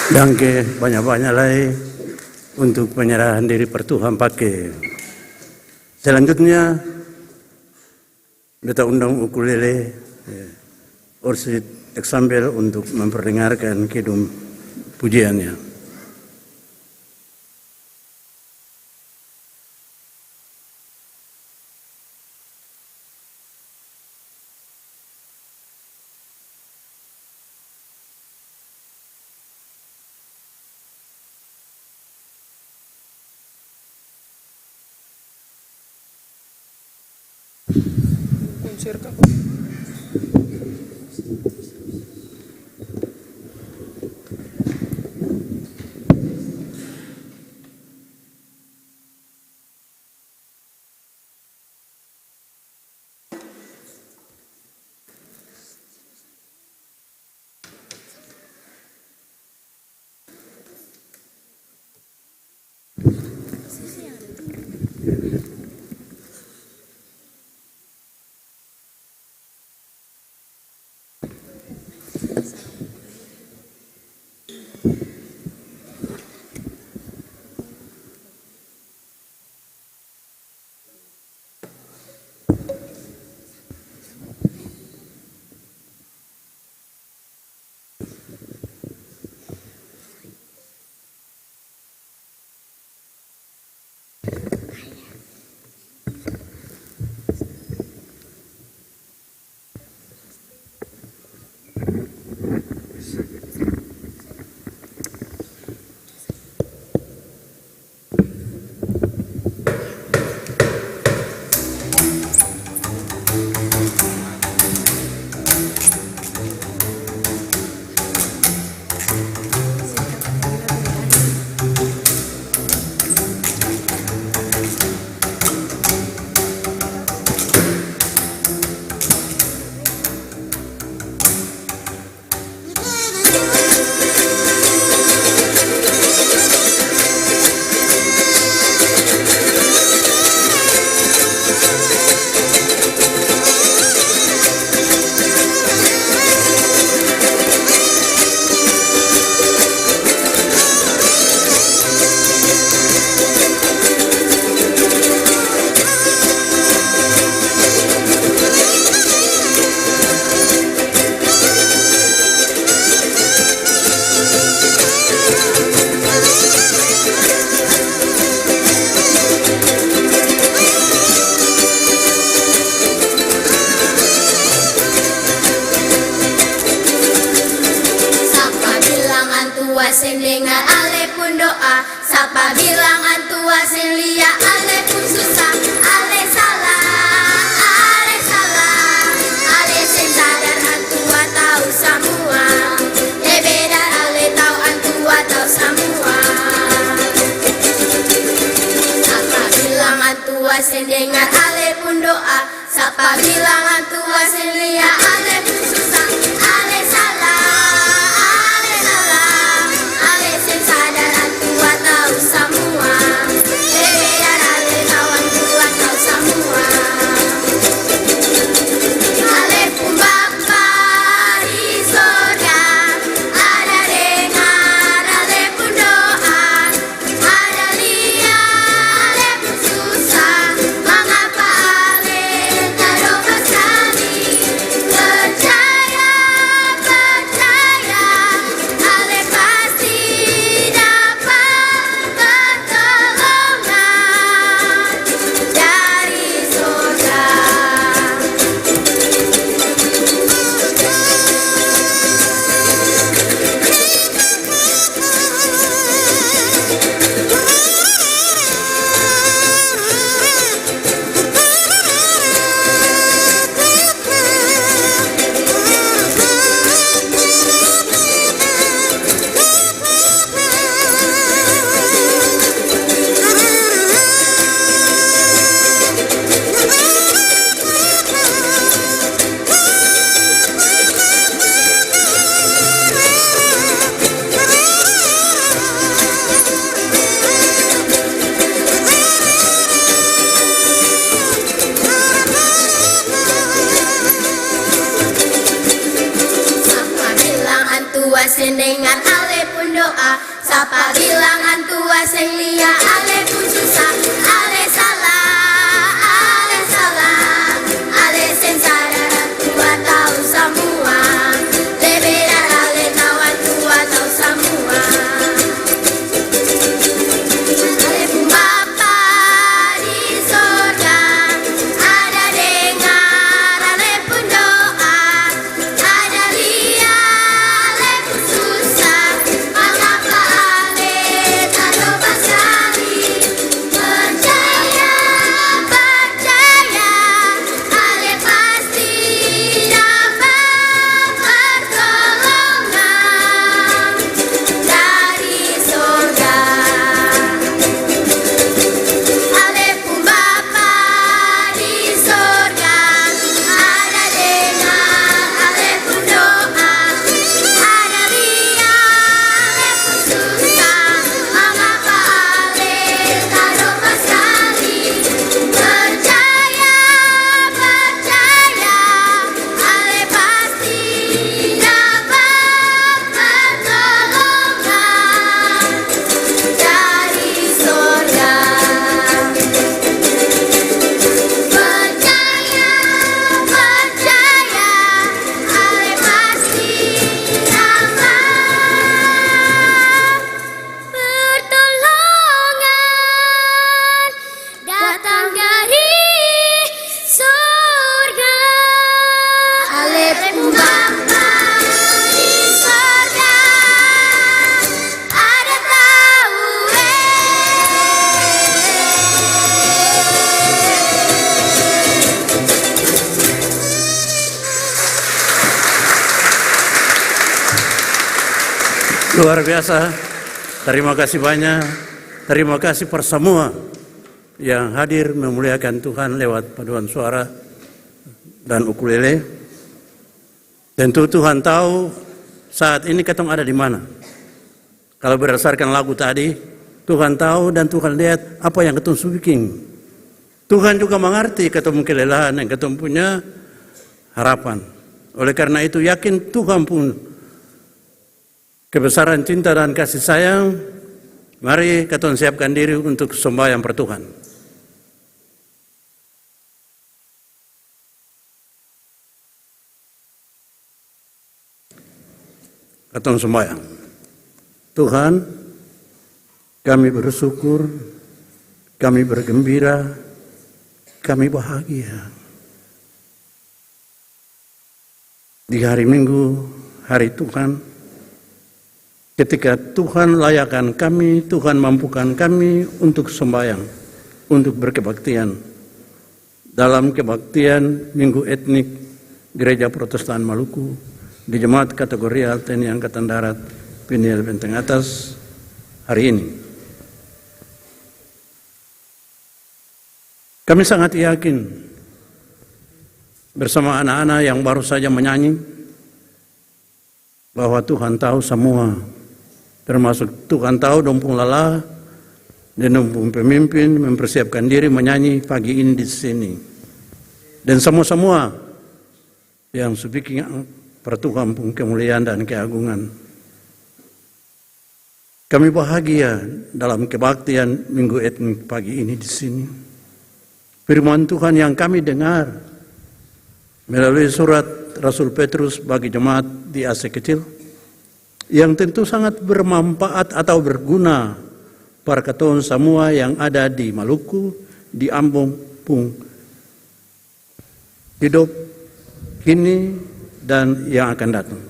Dangke banya-banya lai untuk penyerahan diri par Tuhan pake. Selanjutnya, beta undang ukulele, eh, Orsid Eksambel untuk memperdengarkan kidung pujiannya. Sapa bilang antua seng dengar ale pung doa? Sapa bilang antua seng lia ale pung susa? Ale sala, ale sala, ale seng sadar antua tau samua. Lebe dari ale tau antua tau samua. Sapa bilang antua seng dengar ale pung doa? Sapa bilang antua seng lia ale pung susa? Ale sala, ale sala, ale seng sadar antua tau samua. Lebe dari ale tau antua tau samua. Ale pung Bapa di sorga ada dengar ale pung doa. Ada lia ale pung susa, mangapa ale tadoa skali? Dua Sapa bilang antua seng lia ale pung susa, ale sala, ale sala, ale seng sadar antua tau samua, lebe dara ale tau antua tau samua. Ale pung Bapa di sorga ada dengar ale pung doa. Ada lia ale pung susa, mangapa ale tadopa skali? Percaya, percaya, ale pasti dapa pertolongan dari sorga. Ale pung Bapa di sorga ada dengar ale pung doa, ada lia ale pung susa, mangapa ale tadopa skali? Percaya, percaya, ale pasti dapa pertolongan dari sorga. Percaya, percaya, ale pasti dapa pertolongan datang dari sorga. Ale pung Bapa di sorga ada tau, eh. Luar biasa. Tarima kasih banya. Tarima kasih par samua yang hadir memuliakan Tuhan lewat paduan suara dan ukulele. Tentu Tuhan tahu saat ini katong ada di mana. Kalau berdasarkan lagu tadi, Tuhan tahu dan Tuhan lihat apa yang katong su biking. Tuhan juga mangarti katong pung kelelahan dan katong punya harapan. Oleh karna itu, yakin Tuhan pung kebesaran cinta dan kasih sayang, mari katong siapkan diri untuk sombayang par Tuhan. Katong sombayang. Tuhan, kami bersyukur, kami bergembira, kami bahagia. Di hari Minggu, hari Tuhan, ketika Tuhan layakan kami, Tuhan mampukan kami untuk sombayang, untuk berkebaktian dalam kebaktian Minggu Etnik Gereja Protestan Maluku di Jemaat Kategorial T N I Angkatan Darat Peniel Benteng Atas hari ini. Kami sangat yakin bersama anak-anak yang baru saja menyanyi bahwa Tuhan tahu samua, termasuk Tuhan tahu dong pung lala, dan dong pung pemimpin mempersiapkan diri menyanyi pagi ini di sini. Dan samua-samua yang su biking par Tuhan pung kemuliaan dan keagungan. Kami bahagia dalam kebaktian Minggu Etnik pagi ini di sini. Firman Tuhan yang kami dengar melalui surat Rasul Petrus bagi jemaat di Asia Kecil, yang tentu sangat bermanfaat atau berguna par katong samua yang ada di Maluku, di Ambon pung hidop kini dan yang akan datang.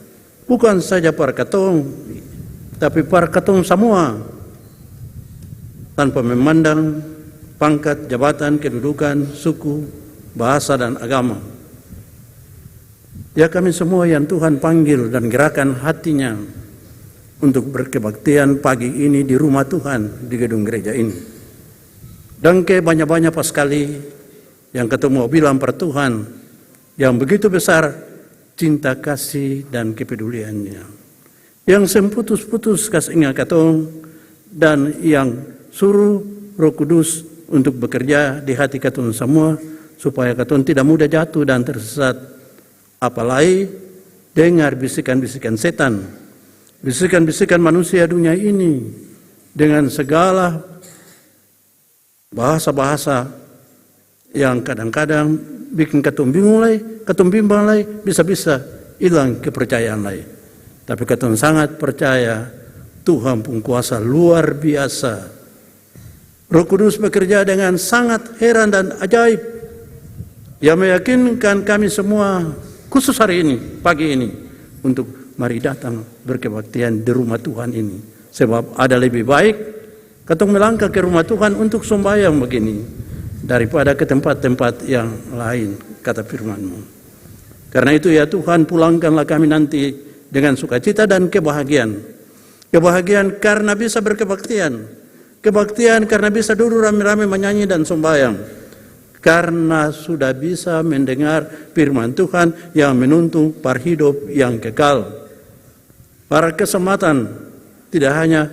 Bukan saja par katong, tapi par katong samua, tanpa memandang pangkat, jabatan, kedudukan, suku, bahasa, dan agama. Ya, kami semua yang Tuhan panggil dan gerakan hatinya untuk berkebaktian pagi ini di rumah Tuhan, di gedung gereja ini. Dangke banya-banya paskali yang katong mo bilang par Tuhan yang begitu besar cinta kasih dan kepeduliannya, yang seng putus-putus kas inga katong, dan yang suruh Roh Kudus untuk bekerja di hati katong samua, supaya katong tidak mudah jatuh dan tersesat, apalai dengar bisikan-bisikan setan bisikan-bisikan manusia dunia ini dengan segala bahasa-bahasa yang kadang-kadang biking katong bingung lai, katong bimbang lai, bisa-bisa ilang kepercayaan lai. Tapi katong sangat percaya Tuhan pung kuasa luar biasa. Roh Kudus bekerja dengan sangat heran dan ajaib yang meyakinkan kami semua, khusus hari ini, pagi ini, untuk mari datang berkebaktian di rumah Tuhan ini. Sebab ada lebih baik katong melangkah ke rumah Tuhan untuk sombayang begini daripada ke tempat-tempat yang lain, kata firman-Mu. Karena itu, ya Tuhan, pulangkanlah kami nanti dengan sukacita dan kebahagiaan. Kebahagiaan karena bisa berkebaktian. Kebaktian karena bisa dudu rame-rame manyanyi dan sombayang. Karena sudah bisa mendengar firman Tuhan yang menuntun par hidup yang kekal. Par keselamatan, tidak hanya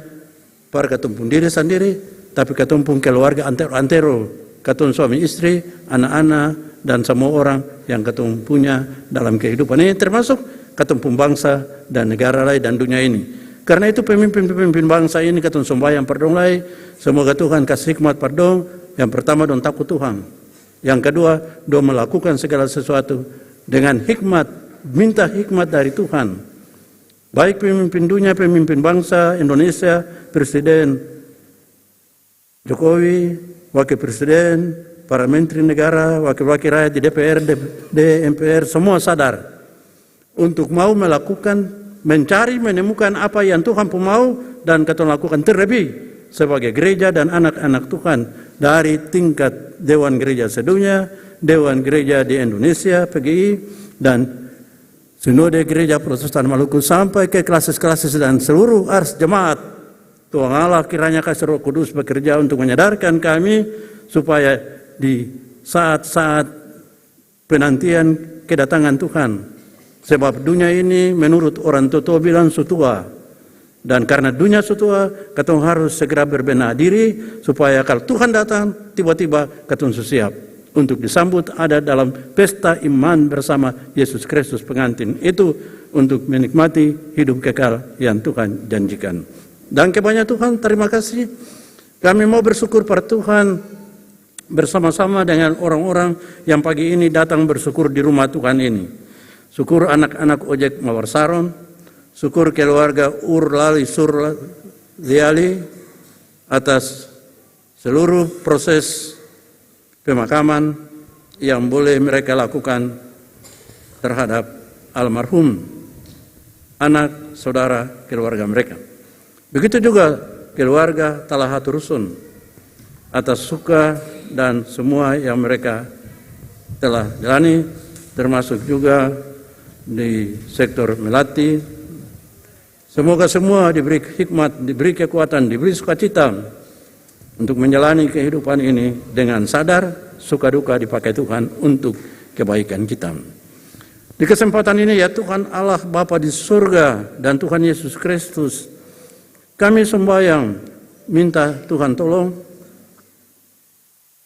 par katong pung diri sandiri, tapi katong pung keluarga antero-antero, katong suami istri, ana-ana, dan samua orang yang katong punya dalam kehidupan ini, termasuk katong pung bangsa dan negara lai dan dunia ini. Karna itu, pemimpin-pemimpin bangsa ini katong sombayang par dong lai, semoga Tuhan kasi hikmat par dong. Yang pertama, dong taku Tuhan. Yang kedua, dong melakukan segala sesuatu dengan hikmat, minta hikmat dari Tuhan. Baik pemimpin dunia, pemimpin bangsa Indonesia, Presiden Jokowi, Wakil Presiden, para menteri negara, wakil-wakil rakyat di D P R, D P D, M P R, semua sadar untuk mau melakukan, mencari, menemukan apa yang Tuhan pung mau dan katong lakukan, terlebih sebagai gereja dan anak-anak Tuhan dari tingkat Dewan Gereja sedunia, Dewan Gereja di Indonesia, P G I, dan Sinode Gereja Protestan Maluku sampai ke klasis-klasis dan seluruh ars jemaat. Tuhan Allah kiranya kasi Roh Kudus bekerja untuk menyadarkan kami supaya di saat-saat penantian kedatangan Tuhan. Sebab dunia ini menurut orang tua-tua bilang su tua. Dan karna dunia su tua, katong harus segera berbenah diri, supaya kalo Tuhan datang, tiba-tiba katong su siap untuk disambut ada dalam pesta iman bersama Yesus Kristus pengantin itu, untuk menikmati hidup kekal yang Tuhan janjikan. Dangke banya Tuhan, tarima kasih. Kami mau bersyukur par Tuhan bersama-sama dengan orang-orang yang pagi ini datang bersyukur di rumah Tuhan ini. Syukur anak-anak ojek Mawar Saron, syukur keluarga Ur Lali Sur Liali atas seluruh proses pemakaman yang boleh mereka lakukan terhadap almarhum, anak, saudara, keluarga mereka. Begitu juga keluarga Talaha Turusun atas suka dan semua yang mereka telah jalani, termasuk juga di sektor Melati. Semoga semua diberi hikmat, diberi kekuatan, diberi sukacita untuk menjalani kehidupan ini dengan sadar, suka duka dipakai Tuhan untuk kebaikan kita. Di kesempatan ini, ya Tuhan Allah, Bapa di surga, dan Tuhan Yesus Kristus, kami sembahyang minta Tuhan tolong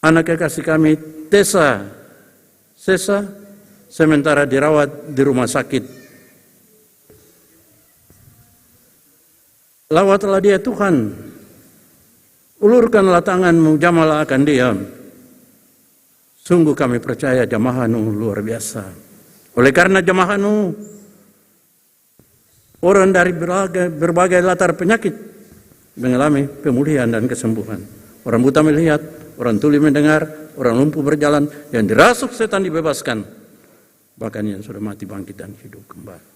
anak kekasih kami Tesa Sesa, sementara dirawat di rumah sakit. Lawatlah dia, Tuhan. Ulurkanlah tangan-Mu, jamahlah akan dia. Sungguh kami percaya jamaha-Nu luar biasa. Oleh karna jamaha-Nu, orang dari berbagai, berbagai latar penyakit mengalami pemulihan dan kesembuhan. Orang buta melihat, orang tuli mendengar, orang lumpuh berjalan, yang dirasuk setan dibebaskan. Bahkan yang sudah mati bangkit dan hidup kembali.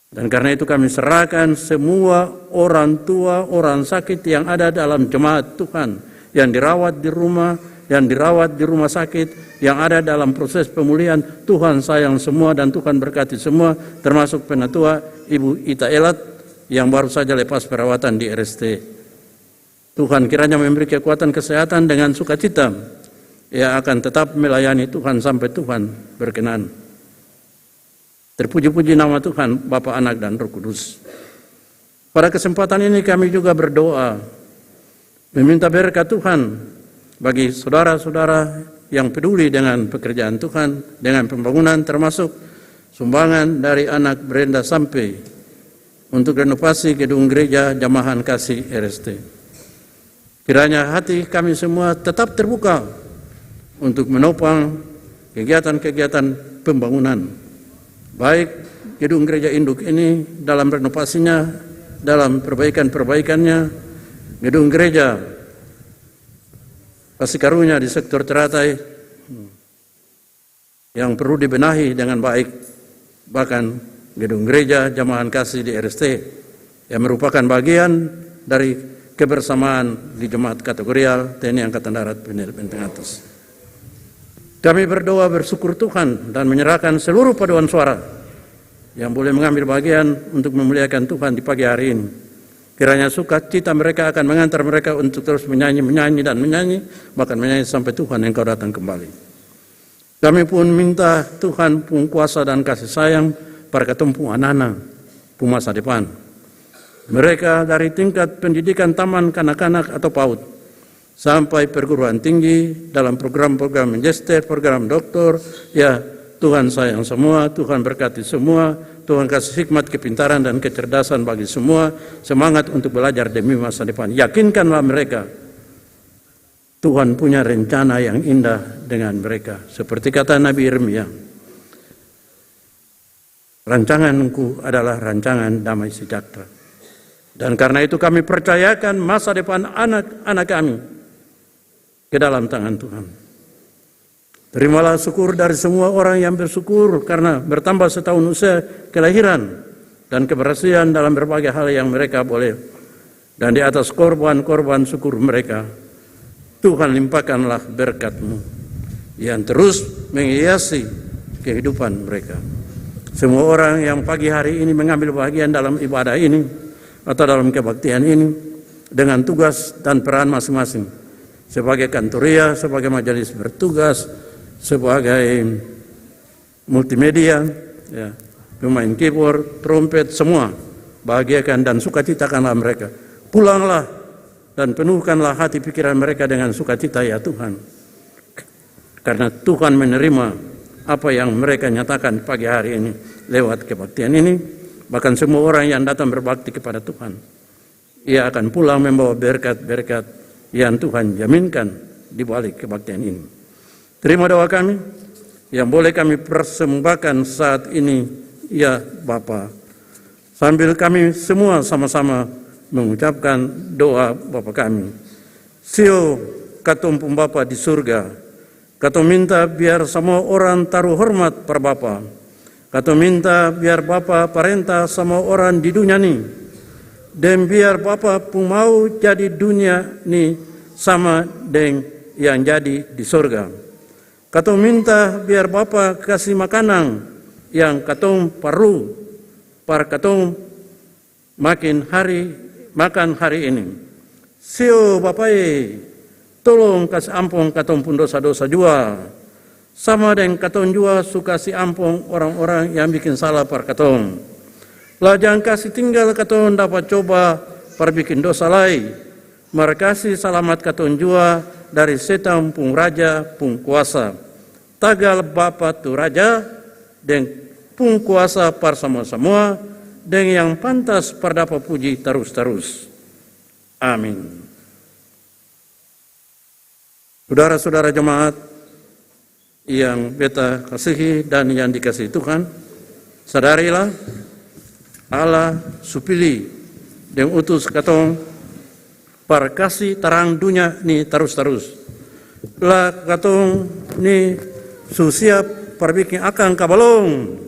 Dan karena itu kami serahkan semua orang tua, orang sakit yang ada dalam jemaat Tuhan, yang dirawat di rumah, yang dirawat di rumah sakit, yang ada dalam proses pemulihan, Tuhan sayang semua dan Tuhan berkati semua, termasuk penatua Ibu Ita Elat yang baru saja lepas perawatan di R S T. Tuhan kiranya memberi kekuatan kesehatan dengan sukacita. Ia akan tetap melayani Tuhan sampai Tuhan berkenan. Terpuji-puji nama Tuhan, Bapa, Anak, dan Roh Kudus. Pada kesempatan ini kami juga berdoa, meminta berkat Tuhan bagi saudara-saudara yang peduli dengan pekerjaan Tuhan, dengan pembangunan, termasuk sumbangan dari anak Brenda Sampe untuk renovasi gedung gereja Jamahan Kasih R S T. Kiranya hati kami semua tetap terbuka untuk menopang kegiatan-kegiatan pembangunan, baik gedung gereja induk ini dalam renovasinya, dalam perbaikan-perbaikannya, gedung gereja Kasih Karunia di sektor Teratai yang perlu dibenahi dengan baik, bahkan gedung gereja Jamahan Kasih di R S T yang merupakan bagian dari kebersamaan di Jemaat Kategorial T N I Angkatan Darat Penilai Benteng Atas. Kami berdoa bersyukur Tuhan dan menyerahkan seluruh paduan suara yang boleh mengambil bagian untuk memuliakan Tuhan di pagi hari ini. Kiranya sukacita mereka akan mengantar mereka untuk terus menyanyi, menyanyi, dan menyanyi, bahkan menyanyi sampai Tuhan Engkau datang kembali. Kami pun minta Tuhan pung kuasa dan kasih sayang par katong pung anana pung masa depan. Mereka dari tingkat pendidikan taman kanak-kanak atau PAUD sampai perguruan tinggi, dalam program-program magister, program doktor, ya, Tuhan sayang semua, Tuhan berkati semua, Tuhan kasih hikmat, kepintaran, dan kecerdasan bagi semua, semangat untuk belajar demi masa depan. Yakinkanlah mereka, Tuhan punya rencana yang indah dengan mereka. Seperti kata Nabi Yeremia, "Rancanganku adalah rancangan damai sejahtera." Dan karena itu kami percayakan masa depan anak-anak kami ke dalam tangan Tuhan. Terimalah syukur dari semua orang yang bersyukur karena bertambah setahun usia kelahiran dan keberhasilan dalam berbagai hal yang mereka boleh. Dan di atas korban-korban syukur mereka, Tuhan limpahkanlah berkat-Mu yang terus menghiasi kehidupan mereka. Semua orang yang pagi hari ini mengambil bagian dalam ibadah ini atau dalam kebaktian ini dengan tugas dan peran masing-masing, sebagai kantoria, sebagai majelis bertugas, sebagai multimedia, ya, pemain keyboard, trompet, semua, bahagiakan dan sukacitakanlah mereka. Pulanglah dan penuhkanlah hati pikiran mereka dengan sukacita, ya Tuhan. Karena Tuhan menerima apa yang mereka nyatakan pagi hari ini lewat kebaktian ini. Bahkan semua orang yang datang berbakti kepada Tuhan, ia akan pulang membawa berkat-berkat yang Tuhan jaminkan di balik kebaktian ini. Terima doa kami yang boleh kami persembahkan saat ini, ya Bapa. Sambil kami semua sama-sama mengucapkan doa Bapa kami. Sio, katong pung Bapa di surga, katong minta biar samua orang taru hormat par Bapa. Katong minta biar Bapa parenta samua orang di dunia ni, deng biar Bapa pung mau jadi dunia ni sama deng yang jadi di sorga. Katong minta biar Bapa kasi makanang yang katong parlu par katong makin hari, makan hari ini. Sio Bapa e, tolong kasi ampong katong pung dosa-dosa jua, sama deng katong jua su kasi ampong orang-orang yang biking salah par katong. La jang kasi tinggal katong dapa coba par biking dosa lai, mar kasi salamat katong jua dari setang pung raja pung kuasa. Tagal Bapa tu Raja deng pung kuasa par samua-samua, deng yang pantas par dapa puji tarus-tarus. Amin. Sudara-sudara jemaat yang beta kasihi dan yang dikasihi Tuhan, sadarilah, Allah su pili deng utus katong par kasi tarang dunia ni tarus-tarus. La katong ni su siap par biking akang ka balong?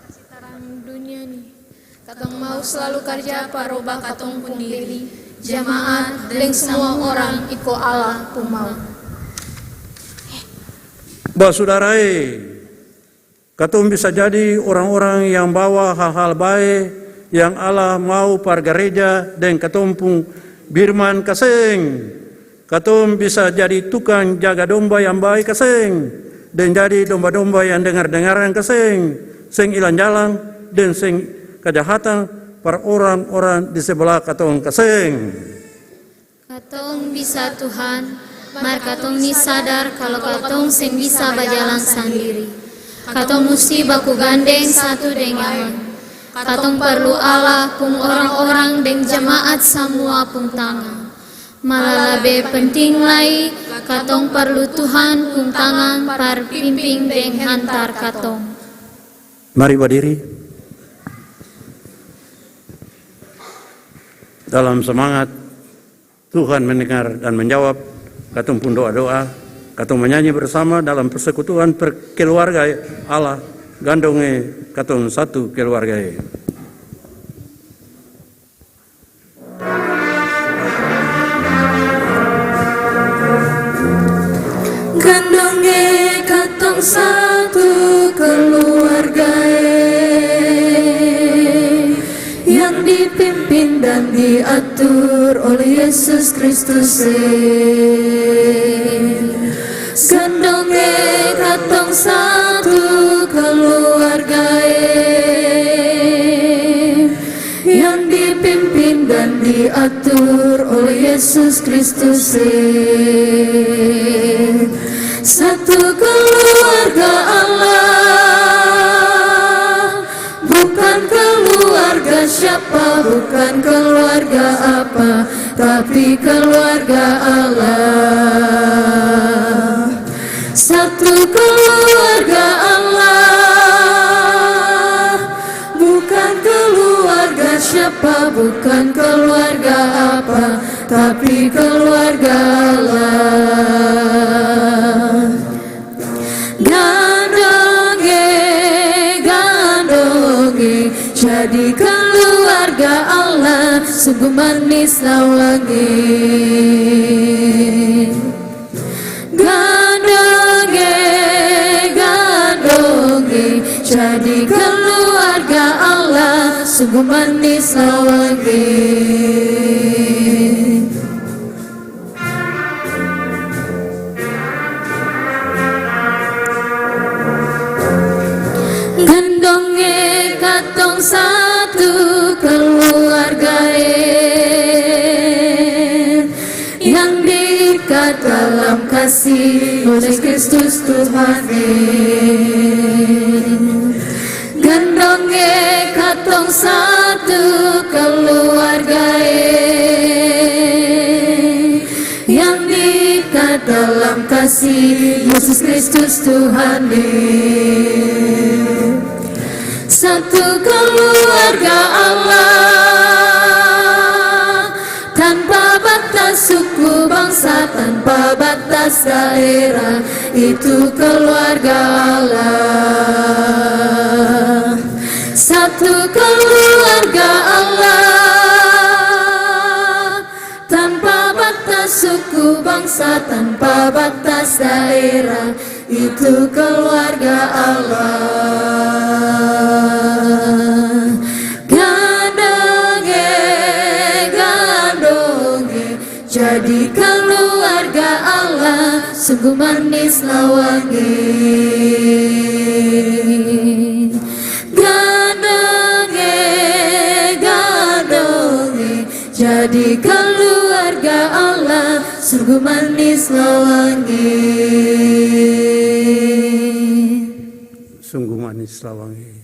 Kasi tarang dunia ni. Katong mau slalu karja par rubah katong pung diri, jemaat, deng samua orang iko Allah pung mau. Basudara e, katong bisa jadi orang-orang yang bawa hal-hal bae yang Allah mau par gareja deng katong pung birman ka seng? Katong bisa jadi tukang jaga domba yang bae ka seng? Deng jadi domba-domba yang dengar-dengaran ka seng? Seng ilang jalang deng seng kajahatan par orang-orang di seblah katong ka seng? Katong bisa, Tuhan, mar katong ni sadar kalo katong seng bisa bajalang sandiri. Katong musti baku gandeng satu deng yang lain. Katong parlu Allah pung orang-orang deng jemaat samua pung tangang. Malalabe penting lai, katong parlu Tuhan pung tangang par pimpin deng hantar katong. Mari badiri. Dalam semangat Tuhan mendengar dan menjawab katong pung doa-doa, katong manyanyi bersama dalam persekutuan per-, keluarga Allah, gandong e katong satu keluarga e. Gandong e katong satu keluarga e, yang dipimpin dan diatur oleh Yesus Kristus e. Gandong e katong satu keluarga e, yang dipimpin dan diatur oleh Yesus Kristus e. Satu keluarga Allah, bukan keluarga siapa, bukan keluarga apa, tapi keluarga Allah. Satu keluarga Allah, bukan keluarga siapa, bukan keluarga apa, tapi keluarga Allah. Gandong e, gandong e, jadi keluarga Allah, sungguh manis lawang e. Gandong e, gandong e, jadi keluarga Allah, sungguh manis lawang e. Gandong e katong satu keluarga e, yang diikat dalam kasih oleh Kristus Tuhan e. Gandong e katong satu keluarga e, yang diikat dalam kasih Yesus Kristus Tuhan e. Satu keluarga Allah, tanpa batas suku bangsa, tanpa batas daerah, itu keluarga Allah. Satu keluarga Allah, tanpa batas suku bangsa, tanpa batas daerah, itu keluarga Allah. Gandong e, gandong e, jadi keluarga Allah, sungguh manis lawang e. Gandong e, gandong e, jadi keluarga Allah, sungguh manis lawang e. Sungguh manis lawang e.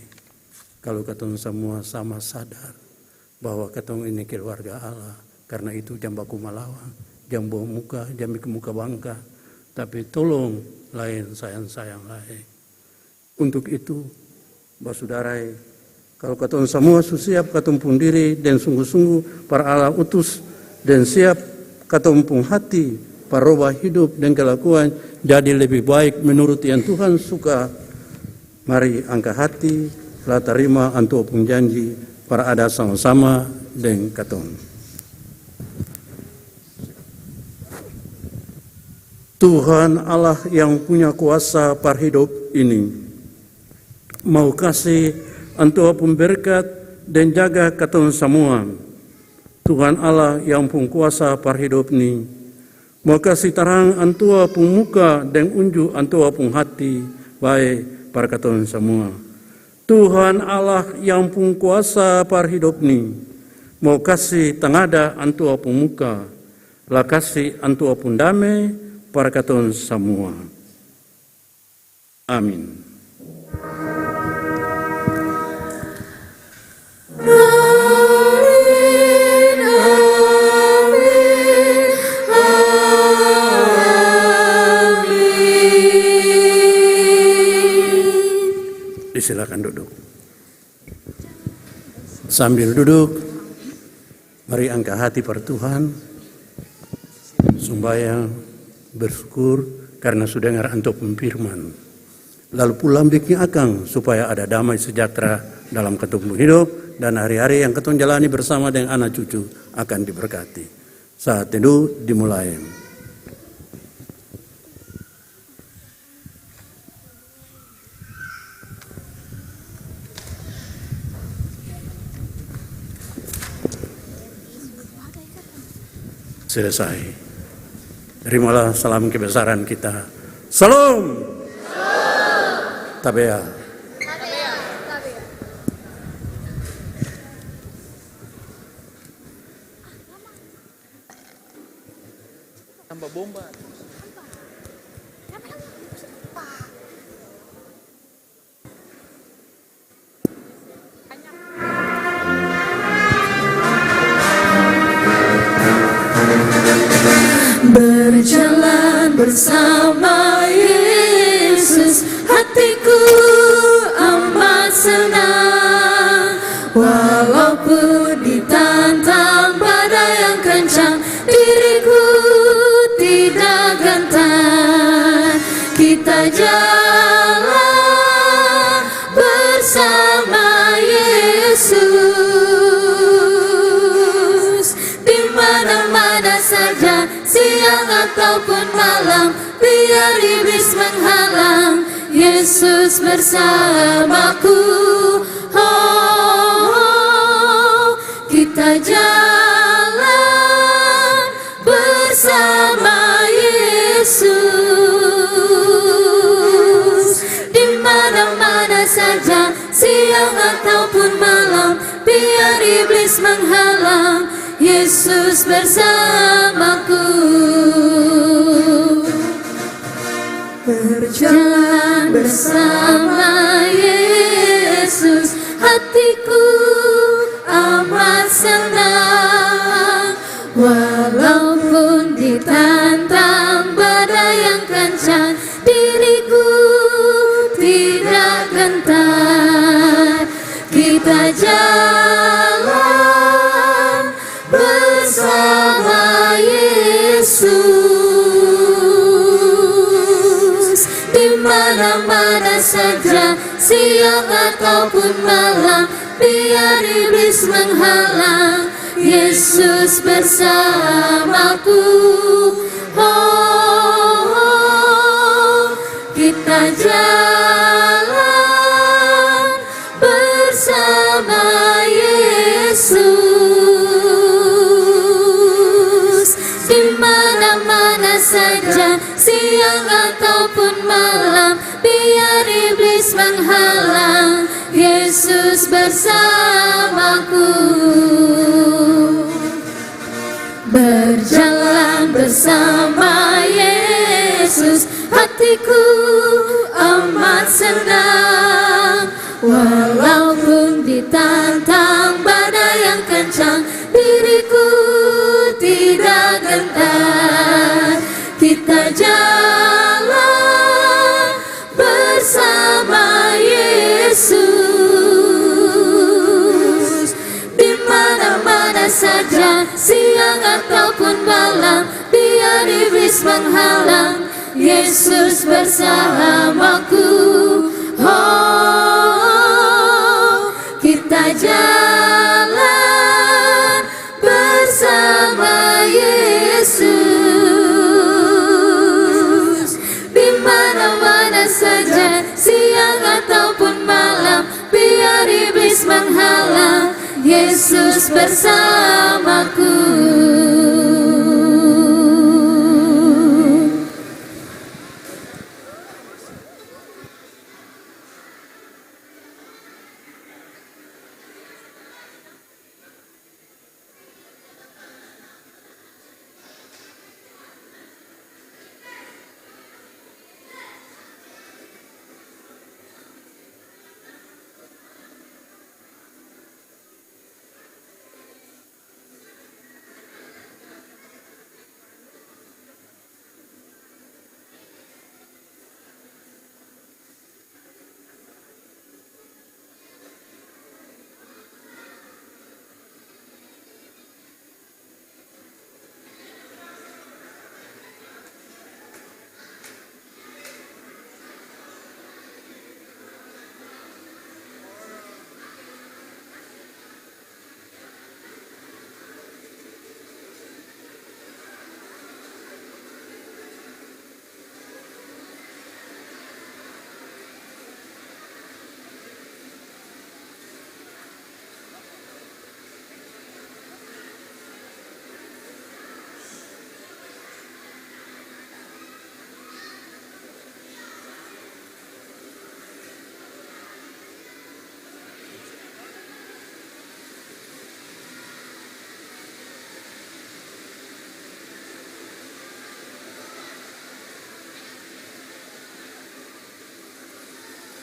Kalu katong samua sama sadar bahwa katong ini keluarga Allah, karna itu jang baku malawang, jang bawa muka, jang biking muka bangka, tapi tolong laeng sayang-sayang laeng. Untuk itu, basudara e, kalu katong samua su siap katong pung diri deng sunggu-sunggu par Allah utus, deng siap katong pung hati par roba hidup deng kelakuan jadi lebe baik menurut yang Tuhan suka, mari angka hati la tarima Antua pung janji par ada sama-sama deng katong. Tuhan Allah yang punya kuasa par hidop ini, mau kasi Antua pung berkat deng jaga katong samua. Tuhan Allah yang pung kuasa par hidop ni, mau kasi tarang Antua pung muka deng unju Antua pung hati bae par katong samua. Tuhan Allah yang pung kuasa par hidop ni, mau kasi tangada Antua pung muka, la kasi Antua pung dame par katong samua. Amin. Sambil duduk, mari angka hati par Tuhan, sumbayang, bersyukur karna su dengar antua pung firman. Lalu pulang biking akang supaya ada damai sejahtera dalam katong pung hidop, dan hari-hari yang katong jalani bersama deng ana cucu akan diberkati. Saat teduh dimulai. Selesai. Terimalah salam kebesaran kita. Salam. Tabea. Tambah bomba. Berjalan bersama Yesus, hatiku amat senang. Walaupun ditantang badai yang kencang, diriku tidak gentar. Kita jalan bersama Yesus. Di mana-mana saja, siang ataupun malam, biar iblis menghalang, Yesus bersamaku. Oh, kita jalan bersama Yesus. Di mana-mana saja, siang ataupun malam, biar iblis menghalang, Yesus bersamaku. Berjalan bersama Yesus, hatiku amat senang. Walaupun ditantang badai yang kencang, diriku tidak gentar. Kita jalan bersama Yesus. Di mana-mana saja, siang ataupun malam, biar iblis menghalang, Yesus bersamaku. Oh, kita jalan bersama Yesus. Di mana-mana saja, siang ataupun malam, biar iblis menghalang, Yesus bersamaku. Berjalan bersama Yesus, hatiku amat senang. Walaupun ditantang badai yang kencang, diriku tidak gentar. Kita jalan bersama Yesus. Di mana-mana saja, siang ataupun malam, biar iblis menghalang, Yesus bersamaku. Oh, kita jalan bersama Yesus. Di mana-mana saja, siang ataupun malam, biar iblis menghalang, Yesus bersamaku.